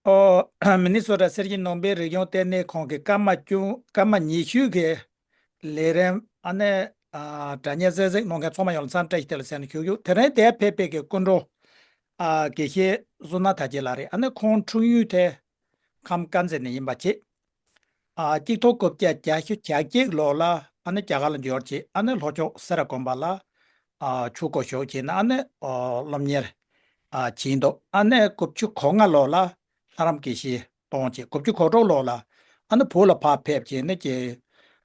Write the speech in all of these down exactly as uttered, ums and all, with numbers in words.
ཨོ། མི་ནི་སོ་ཊ་སེར་བྱེས་ནང་པའི་རིག་གཞུང་ལྟེ་གནས་ཁང་གི་སྐར་མ་བཅུ། སྐར་མ་ཉི་ཤུ་གི་ལས་རིམ། ཨ་ནི་ཨ་སྒྲ་སྙན་གསན་གཟིགས་གནང་མཁན་ཚང་མ་ཡོངས་ལ་འཚམས་འདྲི་ཞུ་ཡ་དེ་ལ་ཟེར་ནས་ཞུ་རྒྱུ། དེ་རིང་འདིར་ཕེབས་པའི་གི་སྐུ་མགྲོན་ཨ་དགེ་བཤེས་བསོད་ནམས་དར་རྒྱས་ལགས་རེད། ཨ་ནི་ཁོང་འཁྲུངས་ཡུལ་དེ་ཁམས་དཀར་མཛེས་ནས་ཡིན་པ་བྱས། ཨ་གཅིག་སྟོང་དགུ་བརྒྱ་བརྒྱད་ཅུ་གྱ་གཅིག་ལོ་ལ་ཨ་ནི་རྒྱ་གར་ལ་འབྱོར་བྱས། ཨ་ནི་ལྷོ་ཕྱོགས་སེ་ར་དགོན་པ་ལ་ཨ་ཆོས་སྒོ་ཞུགས་བྱས་ནས་ཨ་ནི་ཨོ་སློབ་གཉེར་ཨ་བྱས་འདུག་ཨ་ནི་དགུ་བཅུ་གོ་ལྔ་ལོ་ལ་ལྷ་རམས་དགེ་བཤེས་གཏོང་བྱས། དགུ་བཅུ་གོ་དྲུག་ལོ་ལ་ཨ་ནི་བོད་ལ་ཕར་ཕེབས་བྱས་ནས་ཀྱི་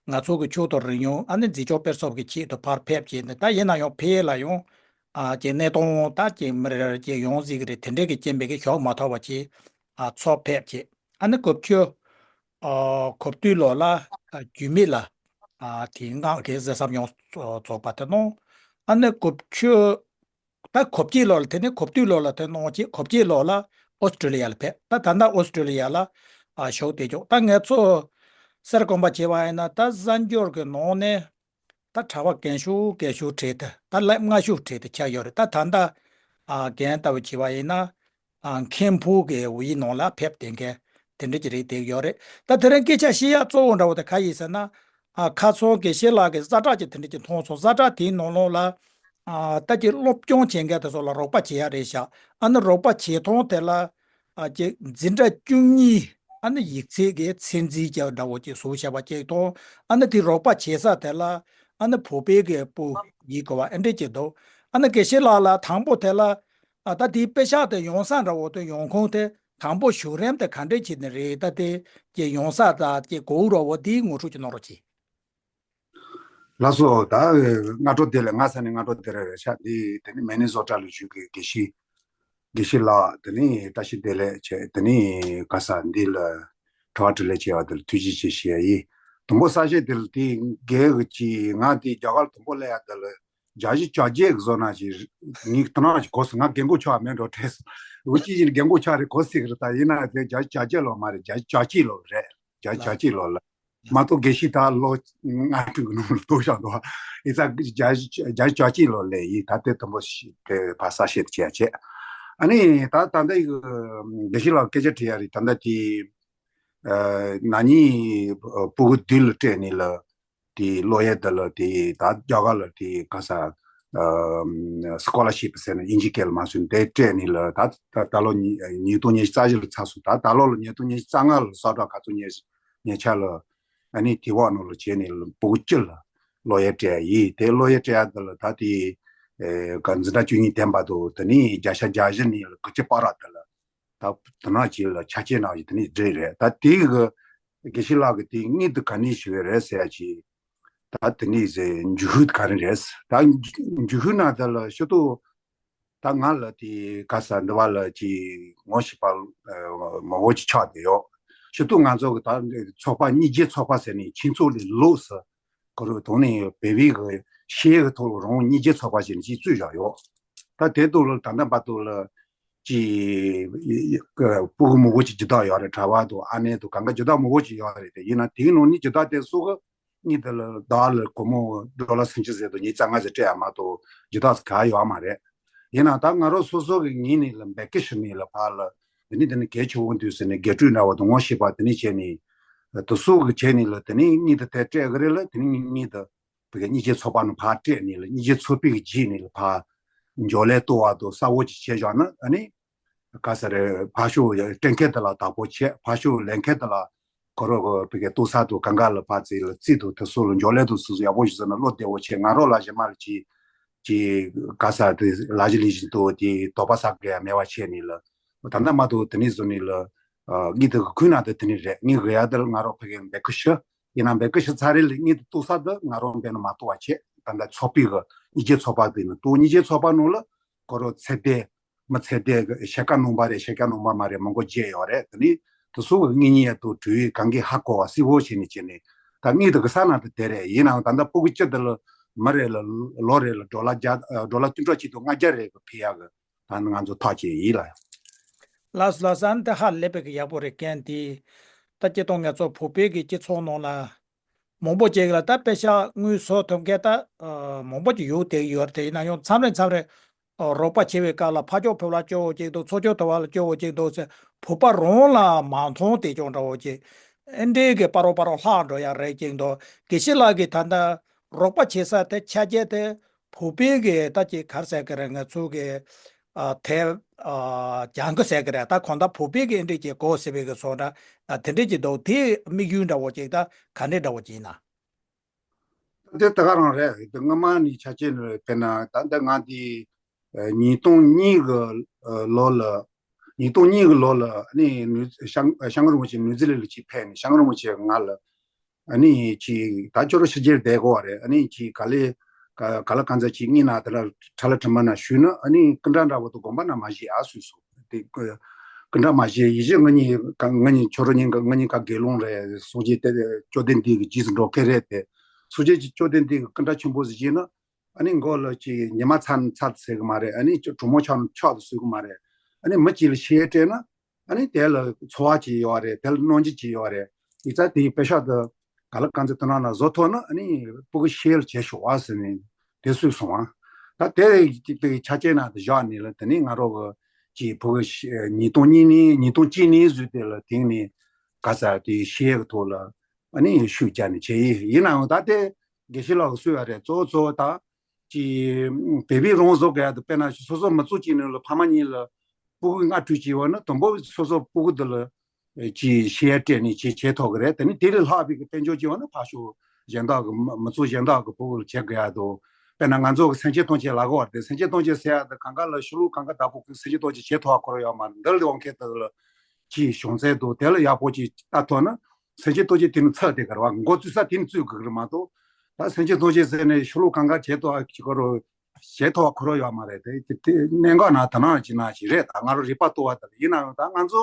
ང་ཚོ་གི་ཆོས་དང་རིག་གཞུང་ཨ་ནི་འཛིན་སྐྱོང་སྤེལ་གསུམ་གྱི་ཆེད་དུ་ཕར་ཕེབས་བྱས་ནས། ད་ཡིན་ན་ཡང་ཕ་གི་ལ་ཡང་ཨ་ཀྱི་གནས་སྟངས་ད་ཀྱི་མི་རེ་རེ་ཀྱི་ཡོང་སྲིད་ཀྱི་རེད། དེ་འདྲའི་གི་རྐྱེན་པས་ཀྱི་ཞུགས་མ་ཐུབ་པ་བྱས། ཨ་ཚུར་ཕེབས་བྱས། ཨ་ནི་དགུ་བཅུ་ཨ་གོ་བདུན་ལོ་ལ་ཨ་རྒྱུད་སྨད་ལ་ཨ་དེ་སྔགས་ཀྱི་གཟིགས་ཞིབ་ཡང་རྫོགས་པ་དེ་གནང་། ཨ་ནི་དགུ་བཅུ་ད་གོ་བརྒྱད་ལོ་ལ། དེ་ནས་གོ་བདུན་ལོ་ལ་དེ་གནང་བྱས། གོ་བརྒྱད་ལོ་ལ་ཨོ་སི་ཀྲི་ལི་ཡ་ལ་ཕེབས། ད་ད་ལྟ་ཨོ་སི་ཀྲི་ལི་ཡ་ལ་ཨ་བཞུགས་བསྡད་ཀྱོག་ད་ང་ཚོ་སེ་ར་དགོན་པ་བྱས་པ་ཡིན་ན་ད་གསར་འབྱོར་གྱི་ནང་ནས་ད་གྲྭ་པ་རྒན་ཤོས་རྒན་ཤོས་གྲས་དེ་ད་ལེབ་སྔ་ཤོས་གྲས་དེ་ཆགས་ཡོད་རེད། ད་ད་ལྟ་ཨ་རྒན་ལྟ་བུ་བྱས་པ་ཡིན་ན་ཨ་མཁན་པོ་གི་འོས་ནང་ལ་ཕེབས་བསྡད་མཁན་དེ་འདྲ་ཅིག་རེད་བསྡད་ཡོད་རེད། ད་དེ་རིང་སྐད་ཆ་བཤད་ཡ་གཙོ་བོ་འདྲ་བོ་དེ་ག་ཡིན་ཟེར་ན། ཨ་ཁ་སང་དགེ་བཤེས་ལགས་ཀྱི་གསལ་བསྒྲགས་ཅིག་དེ་འདྲ་ཅིག་མཐོང་སོང་། གསལ་བསྒྲགས་དེའི་ནང་ལོགས་ལ་ཨ་ད་ཀྱི་སློབ་སྦྱོང་བྱེད་མཁན་དེ་ཚོ་ལ་རོགས་པ་བྱེད་ཡ་རེད་ཤག་ཨ་ནི་རོགས་པ་བྱེད་སྟངས་དེ་ལ་ཨ་ཀྱི་འཛིན་གྲྭ་བཅུ་གཉིས་ཨ་ནི་ཡིག་ཚད་ཀྱི་ཚད་འཛིན་རྒྱག་འདྲ་བོ་ཅིག་བཟོ་བྱས་པ་ཅིག་དང་། ཨ་ནི་དེ་རོགས་པ་བྱེད་ས་དེ་ལ་ཨ་ནི་བོད་པའི་གི་སྤུ་ཡིག་གོ་བ་ཨེ་འདྲ་ཅིག་འདུག་ཨ་ནི་དགེ་བཤེས་ལགས་ལ་དང་པོ་དེ་ལ་ཨ་ད་དེའི་དཔེ་ཤག་དེ་ཡོང་ས་འདྲ་བོ་དེ་ཡོང་ཁུངས་དེ་དང་པོ་བཞུགས་རིམ་དེ་ག་འདྲས་བྱས་ནས་རེད། ད་དེ་ཀྱི་ཡོང་ས་དང་ཀྱི་གོ་བོ་འདྲ་བོ་དེའི་ངོ་སྤྲོད་ཅིག་གནང་རོགས་གྱིས། ལགས་སོ། ད་སྔ་དྲོ་བདེ་ལེགས། ང་ས་ནས་སྔ་དྲོ་བདེ་ལེགས་རེད་ཤག་འདི་དེ་ནི་མི་ནི་སོ་ཊ་ལ་བཞུགས་ཀྱི་དགེ་བཤེས་དགེ་བཤེས་ལགས། དེ་ནི་བཀྲ་ཤིས་བདེ་ལེགས་བྱས། དེ་ནི་ག་ས་འདི་ལ་གྲྭ་པ་དྲིན་ལས་བྱས་པ་དེ་ལ་ཐུགས་རྗེ་ཆེ་ཞུ་ཡ་ཡིན། དང་པོ་གསལ་བཤད་དེ་ལ་དེ་རྒན་གྱི་ང་དེ་རྒྱ་གར་དང་པོ་སླེབས་ཡ་དེ་ལ་བརྒྱད་ཅུ་གྱ་བརྒྱད་གི་བཟོ་ན་ཞིག་ངས་དེ་ནང་ཞིག་གོ་སོང་། ང་རྒན་གོག་ཆགས་མེད་འགྲོ་དྲན་སོང་། འུ་ཅི་ཡིན་རྒན་གོག་ཆགས་རེད་གོ་སྲིད་གི་རེད། ད་ཡིན་ན་དེ་བརྒྱད་ཅུ་གྱ་བརྒྱད་ལོ་མ་རེད། བརྒྱད་ཅུ་གྱ་གཅིག་ལོ་རེད། བརྒྱད་ཅུ་གྱ་གཅིག་ལོ་ལ། མ་གཏོགས་དགེ་བཤེས་ད་ལོ་ལྔ་སྟོང་གི་ནང་ལ་གཏོགས་བཞག་འདུག་ཡིན་ཙང་བརྒྱད་ཅུ་གྱ་གཅིག་ལོ་ལ་ཡིན། ད་དེ་དང་པོ་ཞིག་དེ་ཕར་གསལ་བཤད་བྱས་བྱས། ཨ་ནི་ད་ད་ལྟ་ཡི་དགེ་བཤེས་ལགས་སྐད་ཆ་དྲི་ཡ་རེད། ད་ལྟ་དེ་ཨ་ན་ནིང་ཨ་སྤུ་གུ་བདུན་ལ་སྤྲད་ནི་ལ། དེ་སློབ་ཡ་དེ་ལ་དེ་ད་རྒྱ་གར་ལ་དེ་ག་ས་ཨ་སི་ཀོ་ལར་ཤིབ་ཟེར་ནས་དབྱིན་ཇིའི་སྐད་ལ་མ་སོན་དེ་སྤྲད་ནི་ལ། ད་ད་ད་ལོ་ཉིས་ཉིས་སྟོང་ཉི་ཤུ་རྩ་བཞི་ལ་ཚར་སོང་། ད་ད་ལོ་ལ་ཉིས་སྟོང་ཉི་ཤུ་རྩ་ལྔ་ལ་གསལ་བསྒྲགས་ག་ཚོད་ཉེ་ཉེ་ཆར་ལ་ཨ་ནི་དེ་འོག་ནང་ལ་བྱས་ནས་ལ་སྤུ་གུ་བཅུ་ལ་སློབ་ཡ་སྤྲད་ཡ་ཡིན། དེ་སློབ་ཡ་སྤྲད་ཡ་དེ་ལ་ད་དེ་ཨེ་ག་འཛིན་གྲྭ་བཅུ་གཉིས་ཐོན་པ་དང་དེ་ནས་བརྒྱ་ཆ་བརྒྱད་ཅུ་ནས་ལ་དགུ་བཅུ་བར་དེ་ལ། ད་དེ་ནང་ཅིག་ལ་ཆ་རྐྱེན་ནང་བཞིན་དེ་ནས་འགྲིག་རེད། ད་དེ་གི་དགེ་བཤེས་ལགས་ཀྱི་དེ་དངུལ་དེ་ག་ནས་ཞུ་བའི་རེད་ཟེར་ཡ་ཅིག་ད་དེ་ནས་ཟེར་འཇུག་ཤུགས་ག་རེ་རེད། ད་འཇུག་ཤུགས་ན་དེ་ལ་ཞུ་གཏུག་ད་ང་ལ་དེ་ག་ས་འདི་བ་ལ་ཅིག་ངོ་ཤེས་པ་མང་པོ་ཅིག་ཆགས་བསྡད་ཡོད། ཞུ་གཏུག་ང་ཚོ་གི་ད་ཚོགས་པ་གཉིས་རྗེས་ཚོགས་པ་ཟེར་ནས་ཁྱིམ་ཚང་ལས་ལོགས་སུ་ཁོ་རང་དོན་ནས་བོད་པའི་གི་ཤེས་ཡོན་གྱི་ཐོག་ལ་རང་དབང་གཉིས་རྗེས་ཚོགས་པ་ཞིག་ཅིག་བཙུགས་བཞག་ཡོད། ད་དེ་དུས་ལ་ད་ལྟ་བར་དུ་ལ་ཅིག་སྤུ་གུ་མང་པོ་ཅིག་སྦྱིན་བདག་ཡོད་རེད། གྲྭ་པ་དང་ཨ་ནེ་དང་གང་ག་སྦྱིན་བདག་མང་པོ་ཅིག་ཡོད་རེད། དེ་ཡིན་ན་དེའི་ནང་ནས་སྦྱིན་བདག་དེ་ཚོ་གི་གཉིས་དེ་ལ་ཟླ་བ་ལ་སྒོར་མོ་ཌོ་ལར་སུམ་ཅུ་ཟེར་དང་ཉིས་རྩ་ལྔ་ཟེར་སྤྲད་ཡ་མ་གཏོགས་སྦྱིན་བདག་ཚོ་ག་ཡོད་མ་རེད། ཡིན་ན་ད་ང་རང་སོ་སོ་གི་ངོས་ནས་ལ་འབོད་སྐུལ་ཞུ་ནས་ལ་ཕར་ལ་དེ་ནས་དེ་ནས་གལ་ཆེ་བོ་འདུག་ཟེར་ནས་དགེ་ཕྲུག་འདྲ་བོ་དང་ངོ་ཤེས་པ་དེ་ནས་བྱས་ནས་དེ་ཚོ་གི་བྱས་ནས་ལ་དེ་ནས་གཉིས་དེ་དེ་སྤྲད་གི་རེད་ལ། དེ་ནས་གཉིས་དེ་བི་གའི་གཉིས་རྗེས་ཚོགས་པ་ནང་ཕར་སྤྲད་ནས་ལ་གཉིས་རྗེས་ཚོགས་པའི་གི་རྗེས་ནས་ལ་ཕར་འབྱོར་ལས་གཏོང་བ་དང་གསལ་བོ་ཅིག་བྱས་བཞག་ན་ཨ་ནི་ག་ས་རེད། ཕར་ཕྱོགས་སྤྲད་མཁན་དེ་ལ་བདག་པོ་བྱས། ཕར་ཕྱོགས་ལེན་མཁན་དེ་ལ་ཁོ་རང་གི་བི་གའི་གཏོང་ས་དང་གང་ག་ལ་ཕར་ཙི་ལ་རྩིས་དང་དེ་ཚོ་ལ་འབྱོར་ལས་དང་སོ་སོ་ཡག་པོ་ཞིག་བཟོས་ན་བློ་བདེ་བོ་བྱས། ང་རང་ལ་གཞན་མ་ལ་ཅིག་ཅིག་ག་ས་དེ་ལ་གཞི་ལས་བཞིན་དུ་དེ་དོགས་པ་ཟ་དགོས་ཡ་མེད་པ་བྱས་ནས་ལ་ད་ལྟ་མ་གཏོགས་དེ་ནས་བཟོ་ནས་ལ་ཨ་གཉིས་དེ་གི་ཁུལ་ན་དེ་དེ་ནས་རེད། ངས་དགོས་ཡ་དེ་ལ་ང་རང་བི་གའི་འབོད་སྐུལ་ཞུ། ཡིན་ན་འབོད་སྐུལ་ཞུ་ཚར་རེད་ལ་གཉིས་དེ་གཏོང་ས་དེ་ང་རང་འབད་ན་མ་གཏོང་བ་བྱས། ད་ལྟ་ཚོགས་པའི་གི་གཉིས་རྗེས་ཚོགས་པ་དེ་ནི་གཏོང་། གཉིས་རྗེས་ཚོགས་པ་ནང་ལ་ཁོ་རང་ཚད་ལྡན་མི་ཚད་ལྡན་གི་ཤེལ་དཀར་ནང་པ་རེད། ཤེལ་དཀར་ནང་པ་མ་རེད། མང་པོ་བརྗེས་ཡོད་རེད། དེ་ནི་དེ་ཚོ་གི་དངུལ་གཉིས་ཡ་དང་གྲོས་ཡིག་གང་གི་ཧ་གོ་བ་གསལ་བོ་བྱས་ནས་བྱས་ནས་ད་དངུལ་དེ་གི་ས་ན་དེ་དེ་རེད། ཡིན་ནའང་ད་ལྟ་སྤུ་གུ་གཅིག་དེ་ལ་མི་རེ་ལ་ལོ་རེ་ལ་ཌོ་ལར་བརྒྱ་ཌོ་ལར་བཅུ་ཕྲག་གཅིག་དང་ལྔ་བརྒྱ་རེ་གི་ཕུལ་ཡག་གི་ད་ནི་ང་ཚོ་ཐག་བཅད་ཡིན་ལ། ལགས་སོ་ལགས་སོ། ཨ་ནི་དེ་ཧ་ལས་པའི་གི་ཡག་པོ་རེད། རྐྱེན་དེ་ད་སྤྱིར་བཏང་ང་ཚོ་བོད་པའི་གི་སྤྱི་ཚོགས་ནང་ལ་མང་པོ་ཅིག་ལ་ད་པེ་ཤག་དངུལ་བཟོ་ཐུབ་མཁན་ད་ཨ་མང་པོ་ཅིག་ཡོད་དེ་ཡོད་རེད། དེ་ཡིན་ན་ཡང་མཚམས་རེ་མཚམས་རེ་ རོགས་པ་བྱེད་པའི་སྐབས་ལ་ཕར་ཕྱོགས་བོད་པ་སྐྱོ་བོ་ཅིག་འདུག་ཚུར་ཕྱོགས་བོད་པ་སྐྱོ་བོ་ཅིག་འདུག་ཟེར་བོད་པ་རང་ལ་མ་མཐོང་དེ་ཅུང་འདྲ་བོ་ཅིག་ཨེ་འདྲའི་གི་པ་རོ་པ་རོ་ལྷག་འགྲོ་ཡ་རེད་ཅིག་འདུག་དགེ་བཤེས་ལགས་ཀྱིས་ད་ལྟ་རོགས་པ་བྱེད་ས་དེ་ཆ་རྐྱེན་དེ་བོད་པའི་གི་ད་ཅིག་ག་རེ་ཟེར་གི་རེད། ང་ཚོ་གི་ཨ་དེ་ཨ་ལྗང་ཁུ་ཟེར་གི་རེད། ད་གང་ལྟར་བོད་པའི་གི་ཨེ་འདྲའི་ཅིག་གོ་ཟེར་བའི་གི་སོགས་འདྲ་ཨ་དེ་འདྲའི་ཅིག་འདུག་དེ་དམིགས་ཡུལ་འདྲ་བོ་ཅིག་ད་ག་འདྲའི་འདྲ་བོ་ཅིག་ཡིན་ན། འདི་ད་ག་རང་རེད། སྔ་མ་ནས་ཆ་རྐྱེན་ནི་དཔེར་ན་ད་འདི་ང་འདི་ཉིས་སྟོང་གཉིས་གི་ལོ་ལ་ཉིས་སྟོང་གཉིས་གི་ལོ་ལ་ནི་ནུ་ཤང་ཤང་རིན་པོ་ཆེ་ནུའུ་ཛི་ལན་ལ་ཅིག་ཕེབས་ནས་ཤང་རིན་པོ་ཆེ་ང་ལ་ནི་ཅིག་ད་ཁྱོད་རང་ཕྱི་རྒྱལ་བསྡད་དགོས་པ་རེད། ཨ་ནི་ཅིག་ག་ལེ་ག་ལ་གང་ཚ་ཅིག་གཉིས་ན་དེ་ལ་ཁྲ་ལ་ཁྲི་མ་ན་ཞུས་ན་ཨ་ནི་སྐུ་འདྲ་འདྲ་བོ་དང་དགོན་པ་ན་མ་བཞེས་ཨ་སུས་སུ་དེ་སྐུ་འདྲ་མ་བཞེས་ཡིད་ཆེས་ང་གཉིས་ང་གཉིས་ཁྱོད་རང་གཉིས་ང་གཉིས་ཀ་དགེ་སློང་རེད། སོ་སྐྱེ་དེ་བཅོ་ལྡན་འདས་ཀྱི་རྗེས་སུ་འགྲོ་མཁན་རེད་དེ། སོ་སྐྱེ་གཅིག་བཅོ་ལྡན་འདས་ཀྱི་སྐུ་འདྲ་ཆེན་པོ་ཟིག་བྱས་ན་ཨ་ནི་མགོ་ལ་ཅིག་ཉི་མ་ཚ་ཚ་ཟེར་གི་མ་རེད། ཨ་ནི་གྲུ་མོ་ཆག་ཆག་ཏུ་ཟེར་གི་མ་རེད། ཨ་ནི་མི་གཅིག་ལ་ཤེས་སྤྲད་ན་ཨ་ནི་དེ་ལ་ཚོར་བ་ཅིག་ཡོད་རེད། དེ་ལ་གནོད་འགྱུར་ཅིག་ཡོད་རེད། ཡིག་ཚགས་དེའི་དཔེ་ཤག་ཏུ་ག་ལ་གང་ཚེ་དོ་སྣང་ན་བཟོ་ཐུབ་ན་ཨ་ནི་ཕྲུ་གུ་ཤེས་ལ་བྱེད་ཆོག་བ་ཟེར་ནས་དེ་སུས་གསུངས་བ། ད་དེ་ཅིག་དེ་ཆ་རྐྱེན་ནང་དུ་བཞག་ནས་ལ་དེ་ནི་ང་རོ་གི་ཅིག་ཕྲུ་གུ་ཤེས་ཉིས་སྟོང་གཉིས་ནས་ཉིས་སྟོང་གཅིག་ནས་བཟོས་དེ་ལ་དེང་ནས་ག་ས་དེ་ཤེས་གི་ཐོག་ལ་ཨ་ནི་ཤུགས་རྒྱག་ནས་བྱས་ཡིན། ཡིན་ནའང་ད་དེ་དགེ་བཤེས་ལགས་གསུས་པ་རེད། གཙོ་བོ་གཙོ་བོ་ད་ཅིག་བོད་པའི་རང་བཟོ་གི་ཡ་དེ་དཔེར་ན་སོ་སོ་མི་ཚོ་གཅིག་ནང་ལ་ཕ་མ་གཉིས་ལ་ཕྲུ་གུ་ལྔ་བཅུ་ཅིག་ཡོད་ན་དང་པོ་སོ་སོ་ཕྲུ་གུ་དེ་ལ་ཅིག་ཤེས་ཡ་སྤྲད་ནས་ཅིག་བྱེད་ཐུབ་ཀྱི་རེད། དེ་ནི་དེ་ལས་ལྷག་པའི་གི་དཔལ་འབྱོར་ཅིག་ཡོད་ན་ཕར་ཕྱོགས་གཞན་དག་གི་མི་མི་ཚོ་གཞན་དག་གི་ཕྲུ་གུ་ལ་བྱེད་དགོས་ཡ་འདུག་དཔེར་ན་ང་ཚོ་གི་སེམས་ཅན་ཐམས་ཅད་ལབ་ཀྱི་ཡོད་རེད་དེ། སེམས་ཅན་ཐམས་ཅད་ཟེར་ཡ་དེ་གང་ག་ལ་ཤུ་ལུག་གང་ག་བདག་པོ་གི་སེམས་ཅན་ཐམས་ཅད་བྱེད་ཐུབ་པ་ཁོ་རང་ཡོད་མ་རེད། འདི་ལ་ཡོང་མཁན་དེ་ལ་ཅིག་བྱུང་ཚད་འདུག་དེ་ལ་ཡག་པོ་ཅིག་ལྟ་ཐུབ་ན་སེམས་ཅན་ཐམས་ཅད་དེ་ནི་ཚར་དེ་ག་རེ་བ་མགོ་བཙུགས་ས་དེ་ནི་བཙུགས་དགོས་ཀྱི་རེད་མ་གཏོགས་ད་སེམས་ཅན་ཐམས་ཅད་ཟེར་ནས་ཤུ་ལུག་གང་ག་བྱེད་ཐུབ་པ་ཁོ་རང་བྱེད་ཐུབ་པ་ཁོ་རང་ཡོད་མ་རེད་དེ། དེ་དེ་གནད་འགག་ན་དེ་ནང་ཅིག་ན་ཅིག་རེད། ད་ང་རང་རིག་པ་རྟོགས་པ་དེ་ལ་ཡིན་ན་ཡང་ད་ང་ཚོ་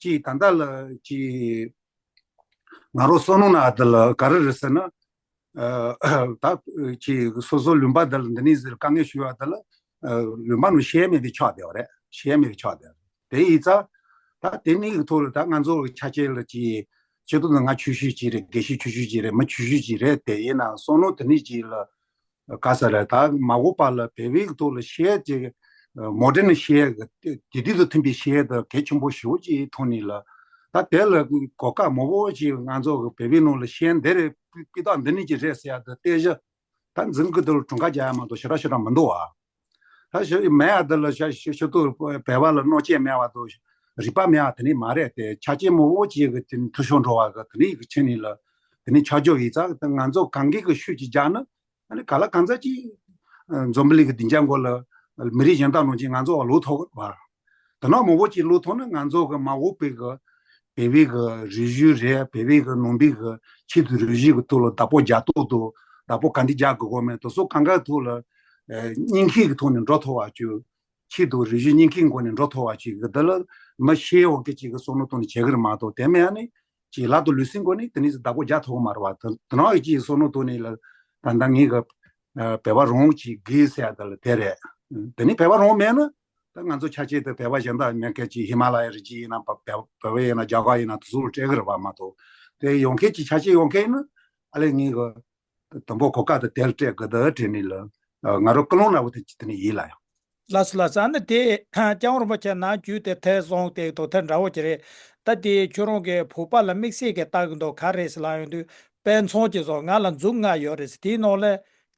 ཅིག་ད་ལྟ་ལ་ཅིག་ང་རང་བསམ་བློ་ནང་དེ་ལ་ག་རེ་རེད་ཟེར་ན། ཨ་ད་ཅིག་སོ་སོ་ལུང་པ་དེ་ལ་འདི་ནས་ཟེར་དཀའ་ངལ་ཞུ་བ་དེ་ལ་ཨ་ལུང་པ་ནང་བཤད་མེད་དེ་ཆགས་བསྡད་པ་རེད། བཤད་མེད་དེ་ཆགས་བསྡད་པ་རེད། དེ་ཡིན་ཙང་ད་དེ་ནས་ཀྱི་ཐོག་ལ་ད་ང་ཚོ་གི་ཆ་རྐྱེན་ལ་ཅིག་སྤྱི་ཚོགས་ནང་ང་ཆོས་ཞུ་ཅིག་རེད། དགེ་བཤེས་ཆོས་ཞུ་ཅིག་རེད། མི་ཆོས་ཞུ་ཅིག་རེད། དེ་ཡིན་ན་བསམ་བློ་དེ་ནས་ཅིག་ལ་ག་ས་རེད། ད་མ་འོངས་པ་ལ་བོད་པའི་གི་ཐོག་ལ་བཤད་ཅིག་མོ་ཌན་བཤད་གི་དེ་དུས་དང་མཐུན་པའི་བཤད་དེ་གལ་ཆེན་པོ་ཞེ་པོ་ཅིག་མཐོང་ནས་ལ་ད་དེ་ལ་གོ་སྐབས་མང་པོ་ཅིག་ང་ཚོ་གི་བོད་པའི་ནང་ལ་བཤད་འདི་རེད། སྤུས་དག་འདི་ནས་ཅིག་རེད་ཟེར་ཡ་དེ་ལྟས་གཞི་ད་འཛིན་གི་དེ་ལ་གྲངས་ཀ་རྒྱག་ཡ་མ་གཏོགས་ཞེ་དྲག་ཞེ་དྲག་མི་འདུག་ཨ། ད་ཞེ་མེད་ཡ་དེ་ལ་ཞེ་ཞེ་ཞེ་ཐུག་བོད་པ་ལ་གནོད་སྐྱེལ་མེད་པ་དང་རིག་པ་མེད་པ་དེ་ནས་མ་རེད་དེ། ཆ་རྐྱེན་མང་པོ་ཅིག་གི་དེ་ནས་འཐུས་ཤོར་འགྲོ་བ་གི་དེ་ནས་གི་ཆེ་ནས་ལ་དེ་ནས་ཆ་འཇོག་ཡིན་ཙང་ང་ཚོ་གང་གི་གི་ཤུགས་ཀྱིས་རྒྱག་ན་ཨ་ནི་ག་ལ་གང་ཚ་ཅིག་འཛམ་བུ་གླིང་གི་སྡིངས་ཆ་མགོ་ལ་མི་རིགས་གཞན་དག་ནང་བཞིན་ང་ཚོ་ལོག་ཐུབ་པ། དེ་ནང་མང་པོ་ཅིག་ལོག་ཐུབ་ན་ང་ཚོ་གི་མ་འོངས་པའི་གི་བོད་པའི་གི་རིག་གཞུང་རེད། བོད་པའི་གི་ནང་པའི་གི་ཆེད་དུ་རིག་གཞུང་གི་ཐོག་ལ་བདག་པོ་རྒྱག་ཐོག་ཏུ་བདག་པོ་ག་འདྲ་རྒྱག་དགོས་དགོས་མེད་དེ་ཚོ་གང་ག་ཐོག་ལ་ཨ་སྙིང་ཁུང་གི་ཐོག་ནས་འགྲོ་ཐུབ་པ་ཅིག་ཆེད་དུ་རིག་གཞུང་སྙིང་ཁུང་སྒོ་ནས་འགྲོ་ཐུབ་པ་ཅིག་གི་འདི་ལ་མི་ཤེས་འོང་མཁན་ཅིག་གི་བསམ་བློ་བཏང་ནས་བྱེད་ཀྱི་རེད་མ་གཏོགས་དེ་མིན་ནི་ཅིག་ལག་ཏུ་ལུས་སེམས་སྒོ་ནས་དེ་ནས་བདག་པོ་རྒྱག་ཐུབ་ཀྱི་མ་རེད་བ། དེ་དེ་ནང་གི་ཅིག་བསམ་བློ་བཏང་ནས་ལ་ད་ལྟ་ངེད་ཀྱི་ཨ་བོད་པ་རང་ཅིག་དགོས་ཟེར་ཡ་དེ་ལ་དེ་རེད། དེ་ནས་བོད་པ་རང་མེད་ན་ད་ང་ཚོ་ཆ་ཆེ་དེ་བོད་པ་གཞན་དག་མེད་མཁན་ཅིག་ཧི་མ་ལ་ཡའི་རི་རྒྱུད་ཡིན་ན་བོད་བོད་པ་ཡིན་ན་རྒྱ་གར་ཡིན་ན་དེ་ཚོ་ལ་སྤྲད་ཀྱི་རེད་བ་མ་གཏོགས་དེ་ཡོང་མཁན་ཅིག་ཆ་ཆེ་ཡོང་མཁན་ཡིན་ན་ཨ་ལས་ངེད་ཀྱི་དང་པོ་གོ་སྐབས་དེ་དེ་ལ་སྤྲད་དགོས་འདུག་དྲན་ནས་ལ་ང་རང་ཀུན་སློང་འདྲ་བོ་དེ་ཅིག་དེ་ནས་ཡིན་ལ་ཡང་། ལགས་སོ་ལགས་སོ། ཨ་ནི་དེ་སྐྱབས་མགོན་རིན་པོ་ཆེ་ནམ་རྒྱུན་དེ་ཐད་སོང་དེ་དོ་ཐད་འདྲ་བོ་ཅིག་རེད། ད་དེ་ཁྱོད་རང་གིས་བོད་པ་ལ་དམིགས་བསལ་གྱི་ལྟ་གི་འདུག་ག་རེ་ཟེར་ལབ་ཡོང་དུས་དཔེ་མཚོན་གྱི་བཟོ་ང་ལ་མཛུབ་ལྔ་ཡོད་རེད་ཟེར། དེའི་ནང་ལ་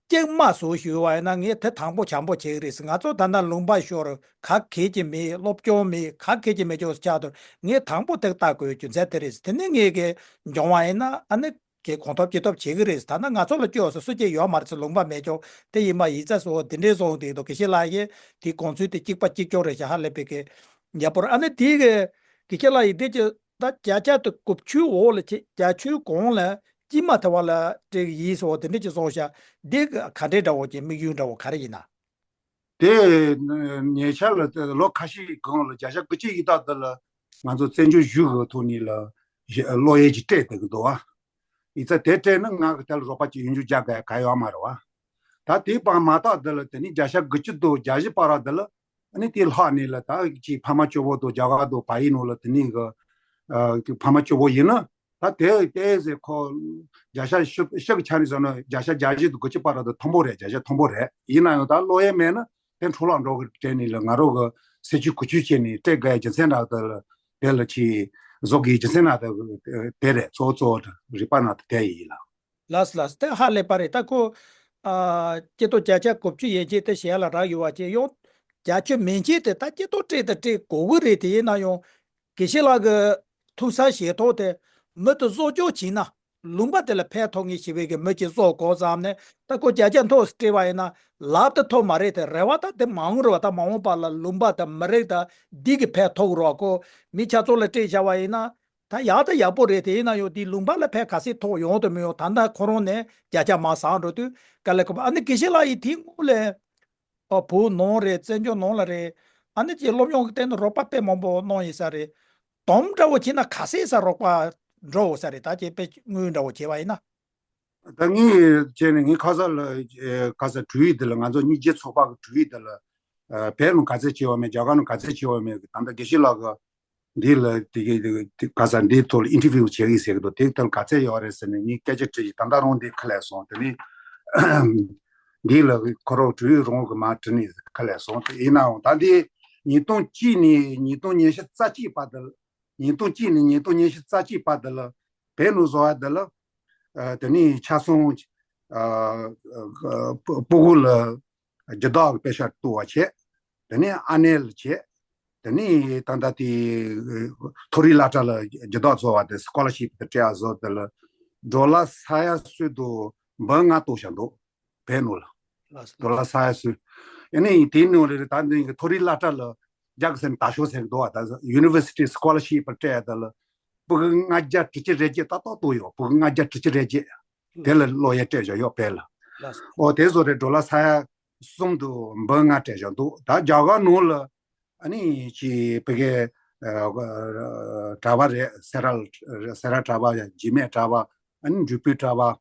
གཅིག་མ་བཟོ་ཞུས་པ་ཡིན་ན་ངས་དེ་དང་པོ་བྱམས་པོ་བྱེད་ཀྱི་རེད་ཟེར། ང་ཚོ་ད་ལྟ་ལུང་པ་ཤོར་ག་གེ་ཅིག་མེད། སློབ་སྦྱོང་མེད། ག་གེ་ཅིག་མེད་ཅོག་ཆགས་འདུག་ངས་དང་པོ་དེ་ལྟ་དགོས་རྒྱུ་མཚན་དེ་རེད་ཟེར། དེ་ནས་ངས་གི་འབྱུང་བ་ཡིན་ན་ཨ་ནི། གི་གོང་ཐོབ་ཅི་ཐོབ་བྱེད་ཀྱི་རེད། ད་ནང་ང་ཚོ་ལ་སྐྱོ་ཟེར་སུ་སྐྱེ་ཡོད་མ་རེད་ཟེར། ལུང་པ་མེད་ཀྱོག་དེ་ཡིན་པ་ཡིན་ཙང་སོ་འདི་འདྲའི་བཟོ་འོང་དེ་འདུག་དགེ་བཤེས་ལགས་ཀྱིས་དེའི་དགོངས་ཚུལ་དེ་གཅིག་པ་གཅིག་ཀྱོག་རེད་ཤག་ཧ་ལས་པའི་གི་ཡག་པོ་རེད། ཨ་ནི་དེའི་གི་དགེ་བཤེས་ལགས་ཡིན་དེ་ཀྱི་ད་བརྒྱ་ཆ་དུ་དགུ་བཅུ་འོག་ལ་ཆེ་བརྒྱ་ཆའི་གོང་ལ་དཀྱིལ་མ་དེ་བ་ལ་སྤྲད་ཀྱི་ཡིན་སོ་འདི་འདྲ་ཅིག་བཟོ་ཤག་འདི་ག་འདྲའི་འདྲ་བོ་ཅིག་དམིགས་ཡུལ་འདྲ་བོ་ག་རེ་ཡིན་ན། དེ་ཉེ་ཆར་ལ་ལོ་ཁ་ཤས་གོང་ལ་བརྒྱ་ཆ་དགུ་བཅུ་ཡི་ཏག་ཏག་ལ་ང་ཚོ་བཙན་བྱོལ་གཞུང་གི་ཐོག་ནས་ལ་བློ་ཡས་ཀྱི་སྤྲད་བསྡད་ཀྱི་འདུག་ཨ། ཡིག་ཚད་དེ་སྤྲད་ན་ང་གི་དེ་ལ་རོགས་པ་ཅིག་ཡོང་རྒྱུ་རྒྱག་ག་ག་ཡོད་མ་རེད་བ། ད་དེ་བར་མ་དག་འདི་ལ་དེ་ནས་བརྒྱ་ཆ་དགུ་བཅུ་དང་བརྒྱད་ཅུ་བར་དུ་ལ་ཨ་ནི་དེ་ལྷག་ནས་ལ་ད་ཅིག་ཕ་མ་སྐྱོ་བོ་དང་རྒྱ་གར་དང་བལ་ཡུལ་ནང་ལ་དེ་ནས་གི་ཕ་མ་སྐྱོ་བོ་ཡིན་ན། ད་དེ་དེ་ཟེར་ཁོ་བརྒྱ་ཆ་ཤུ་ཤུ་གི་ཆ་ནས་བཟོས་ན་བརྒྱ་ཆ་བརྒྱད་ཅུ་དང་དགུ་བཅུ་བར་དུ་མཐོན་པོ་རེད། བརྒྱ་ཆ་མཐོན་པོ་རེད། ཡིན་ན་ཡང་ད་བློ་ཡས་མེད་ན་ དེ་འཕྲོ་བརླག་འགྲོ་གི་དྲན་ནས་ལ་ང་རང་གི་སེམས་ཤུགས་གོ་ཆོད་བྱས་ནས་སྤྲད་དགོས་རྒྱུ་མཚན་རག་དེ་ལ་དེ་ལ་ཅིག་བཟོ་དགོས་རྒྱུ་མཚན་རག་དེ་དེ་རེད། གཙོ་བོ་གཙོ་བོ་རིག་པ་ནང་དུ་དེ་ཡིན་ལ། ལགས་ལགས། དེ་ཧ་ལས་པ་རེད། ད་ཁོ་ཨ་སྐྱེ་སྟོབས་བརྒྱ་ཆ་དགུ་བཅུ་ཡན་ཆད་དེ་ཞལ་ལ་རག་ཡོད་པ་བྱས་ཡོང་། བརྒྱ་ཆ་མན་ཆད་དེ་ད་སྐྱེ་སྟོབས་སྤྲད་དང་སྤྲད་དགོས་ཀྱི་རེད། དེ་ཡིན་ན་ཡང་དགེ་བཤེས་ལགས་ཀྱི་ཐུགས་བསམ་བཞེས་ཐོག་དེ་མི་དེ་གསོ་སྐྱོང་བྱས་ན་ལུང་པ་དེ་ལ་ཕན་ཐོགས་ངེས་ཞེས་པའི་གི་མི་གཅིག་གསོ་དགོས་བསམ་ནས། ད་ཁོ་བརྒྱ་ཆ་མཐོ་སྤྲད་པ་ཡིན་ན་ལབ་ཏུ་ཐོག་མ་རེད་དེ། རེ་བ་ད་དེ་མ་འོངས་རེ་བ་ད་མ་འོངས་པ་ལ་ལུང་པ་དང་མི་རིགས་དང་འདི་གི་ཕན་ཐོགས་རོགས། ཁོ་མི་ཆ་ཚང་ལ་སྤྲད་བྱ་བ་ཡིན་ན། ད་ཡག་ད་ཡག་པོ་རེད། དེ་ཡིན་ན་ཡང་དེའི་ལུང་པ་ལ་ཕན་ག་ཚད་ཐོགས་ཡོང་དུ་མི་ཡོང་། ད་ལྟ་ཁོ་རང་ནས་བརྒྱ་ཆ་མར་ཟག་འགྲོ་དུས་དཀའ་ལས་ཁག་པོ། ཨ་ནི་དགེ་བཤེས་ལགས་ཡིས་དེའི་སྔོན་ལ་ཨ་བོད་ནང་རེད། བཙན་བྱོལ་ནང་ལ་རེད། ཨ་ནི་ཅིག་སློབ་སྦྱོང་གི་སྟེང་དུ་རོགས་པ་དཔེ་མང་པོ་གནང་ཡིན་ས་རེད། དོམ་འདྲ་བོ་བྱས་ན་ག་ཚད་ས་རོགས་པ་འགྲོ་འོང་ས་རེད། ད་ཅིག་དཔེ་དངུལ་འདྲ་བོ་བྱས་པ་ཡིན་ན། ད་ངས་བྱས་ནས་ངས་ཁ་སང་ལ་ཨེ་ཁ་སང་དྲུག་ཡིག་འདི་ལ་ང་ཚོ་སྙིང་རྗེ་ཚོགས་པ་གི་དྲུག་ཡིག་འདི་ལ་ཨ་བོད་ནང་ག་ཚད་བྱས་པ་མེད། རྒྱ་གར་ནང་ག་ཚད་བྱས་པ་མེད། ད་ལྟ་དགེ་བཤེས་ལགས་ཀྱི་འདི་ལ་དེ་གའི་དེ་ག་ས་འདིའི་ཐོག་ལ་ཨིན་ཊར་བིའུ་བྱེད་ཀྱི་ཟེར་གི་འདུག་དེ་ལྟར་ག་ཚད་ཡོད་རེད་ཟེར་ནས་ངས་སྐད་ཆ་དྲིས་ཀྱི་ད་ལྟ་རང་འདི་ཁ་ལས་སོང་། དེ་ནས་འདི་ལ་ཁོ་རང་དྲུག་ཡིག་རང་གི་མ་དྲིས་ནས་ཁ་ལས་སོང་། དེ་ཡིན་ནའང་ད་འདི་ཉིས་སྟོང་གཅིག་ནས་ཉིས་སྟོང་ཉི་ཤུ་རྩ་གཅིག་བར་དུ། ཉིས་སྟོང་གཅིག་ནས་ཉིས་སྟོང་ཉི་ཤུ་རྩ་གཅིག་བར་དུ་ལ་བོད་ནང་བཟོ་བ་འདི་ལ་ཨ་དེ་ནས་ཆ་ཚང་ཨ་ཨ་སྤུ་གུ་ལ་རྒྱུ་དག་གི་པེ་ཤག་གཏོང་བ་བྱས། དེ་ནས་ཨ་ནེ་ལ་བྱས། དེ་ནས་ད་ལྟ་དེ་མཐོ་རིམ་སློབ་གྲྭ་ལ་རྒྱུ་དག་བཟོ་བ་དེ་སི་ཀོ་ལར་ཤིབ་དེ་སྤྲད་བཟོ་དེ་ལ་ཌོ་ལར་ས་ཡ་སུད་དུ་འབུམ་ལྔ་གཏོང་བཞག་འདུག་བོད་ནང་ལ། ལགས་སོ། ཌོ་ལར་ས་ཡ་སུད། ཨ་ནི་དེའི་ནང་ལ་ད་འདི་མཐོ་རིམ་སློབ་གྲྭ་ལ་རྒྱག་ཟེར་ནས་དག་ཤོག་ཟེར་གི་འདུག་བ། ད་ཡུ་ནི་ཝར་སི་ཊི་སི་ཀོ་ལར་ཤིབ་སྤྲད་ཡ་ད་ལ་སྤུ་གུ་ལྔ་བརྒྱ་དྲུག་ཅུ་རེ་བརྒྱད་ཏག་ཏག་གཏོང་ཡོད། སྤུ་གུ་ལྔ་བརྒྱ་དྲུག་ཅུ་རེ་བརྒྱད་དེ་ལ་སློབ་ཡ་སྤྲད་བཞག་ཡོད་བོད་ལ། ལགས་སོ། ཨོ་དེ་བཟོ་རེད། ཌོ་ལར་ས་ཡ་གསུམ་དུ་འབུམ་ལྔ་སྤྲད་བཞག་འདུག་ད་རྒྱ་གར་ནང་ལ་ཨ་ནི་ཅིག་བོད་སྐད་ཨ་གྲྭ་པ་རེད། སེ་ར་སེ་ར་གྲྭ་པ་ཡ་འཇིགས་མེད་གྲྭ་པ། ཨ་ནི་འབྲས་སྤུངས་གྲྭ་པ།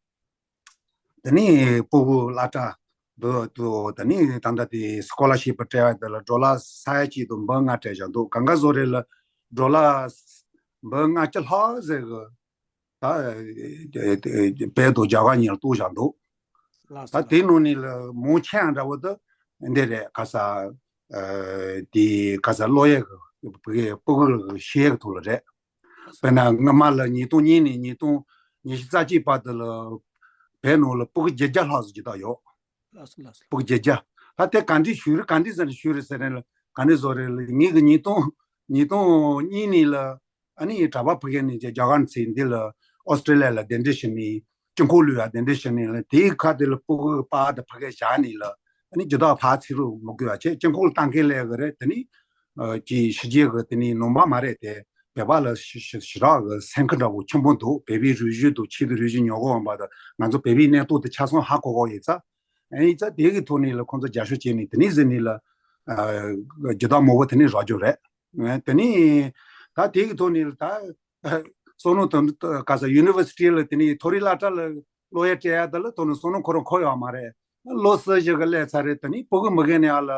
དེ་ནས་སྤུ་གུ་སློབ་གྲྭ་འདུག་འདུག་དེ་ནས་ད་ལྟ་དེ་སི་ཀོ་ལར་ཤིབ་སྤྲད་པ་དེ་ལ་ཌོ་ལར་ས་ཡ་གཅིག་དང་འབུམ་ལྔ་སྤྲད་བཞག་འདུག་གང་ག་བཟོ་རེད་ལ་ཌོ་ལར་འབུམ་ལྔ་བཅུ་ལྷག་ཟེར་གི་ད་བོད་དང་རྒྱ་གར་གཉིས་ལ་གཏོང་བཞག་འདུག་ལགས་ད་སོ། དེ་ནང་ནས་ལ་མང་ཆེ་བ་འདྲ་བོ་དེ་འདི་རེད། ག་ས་ཨ་དེ་ག་ས་སློབ་ཡ་གི་སྤུ་གུ་ལ་ཤེས་ཡ་གི་ཐོག་ལ་རེད། དཔེར་ན་སྔ་མ་ལ་ཉིས་སྟོང་གཉིས་ནས་ཉིས་སྟོང་ཉི་ཤུ་རྩ་གཅིག་བར་དུ་ལ་བོད་ནང་ལ་སྤུ་གུ་བརྒྱད་བརྒྱ་ལྷག་ཙམ་ཅིག་ད་ཡོད། ལགས་སོ་ལགས་སོ། སྤུ་གུ་བརྒྱད་བརྒྱ། ད་དེ་ག་འདྲས་ཞུས་རེད་ག་འདྲས་ཟེར་ནས་ཞུས་རེད་ཟེར་ནས་ལ་ག་འདྲས་བཟོ་རེད་ལ་ངེད་ཀྱི་ཉིས་སྟོང་ཉིས་སྟོང་གཉིས་ནས་ལ་ཨ་ནི་གྲྭ་པ་ཕ་གི་ནས་རྒྱ་གར་ཚེ་འདི་ལ་ཨོ་སི་ཀྲི་ལི་ཡ་ལ་གདན་འདྲེན་ཞུས་ནས་སྤྱི་ཁོག་ལུས་ཡ་གདན་འདྲེན་ཞུས་ནས་ལ་དེའི་ཁ་དེ་ལ་སྤུ་གུ་པ་དང་ཕ་གི་བཞག་ནས་ལ་ཨ་ནི་རྒྱུ་དག་ཕར་ཚུར་རུ་མི་དགོས་པ་བྱས་སྤྱི་ཁོག་ལ་གཏོང་མཁན་ལས་ཀྱི་རེད། དེ་ནི་ཨ་ཅིག་ཕྱི་རྒྱལ་གྱི་དེ་ནི་ནང་པ་མ་རེད་དེ་བོད་པ་ལ་ཞེ་ཞེ་ཞེ་དྲག་གི་སེམས་ཁུར་འདྲ་བོ་ཆེན་པོ་འདུག་བོད་པའི་རིག་གཞུང་དང་ཆོས་དང་རིག་གཞུང་ཉམས་གོ་འོང་པ་དང་ང་ཚོ་བོད་པའི་གནས་སྟངས་དེ་ཆ་ཚང་ཧ་གོ་གོ་ཡོད་ཙང་ཨ་ནི་ཙང་དེ་གི་ཐོག་ནས་ལ་ཁོང་ཚོ་རྒྱབ་སྐྱོར་བྱས་ནས་དེ་ནི་ཟེར་ནས་ལ་ཨ་རྒྱུ་དག་མང་པོ་དེ་ནི་རག་རྒྱུ་རེད། ཨ་དེ་ནི་ད་དེ་གི་ཐོག་ནས་ལ་ད་བསམ་བློ་དང་ག་ས་ཡུ་ནི་ཝར་སི་ཊི་ལ་དེ་ནི་མཐོ་རིམ་སློབ་གྲྭ་ལ་སློབ་ཡ་སྤྲད་ཡ་དེ་ལ་དོ་ནི་བསམ་བློ་ཁོ་རང་འཁོར་ཡོད་མ་རེད། ལོ་གསར་བཞི་གི་སླེབས་ཚར་རེད། དེ་ནི་སྤུ་གུ་མི་རྒན་ནས་ཡ་ལ་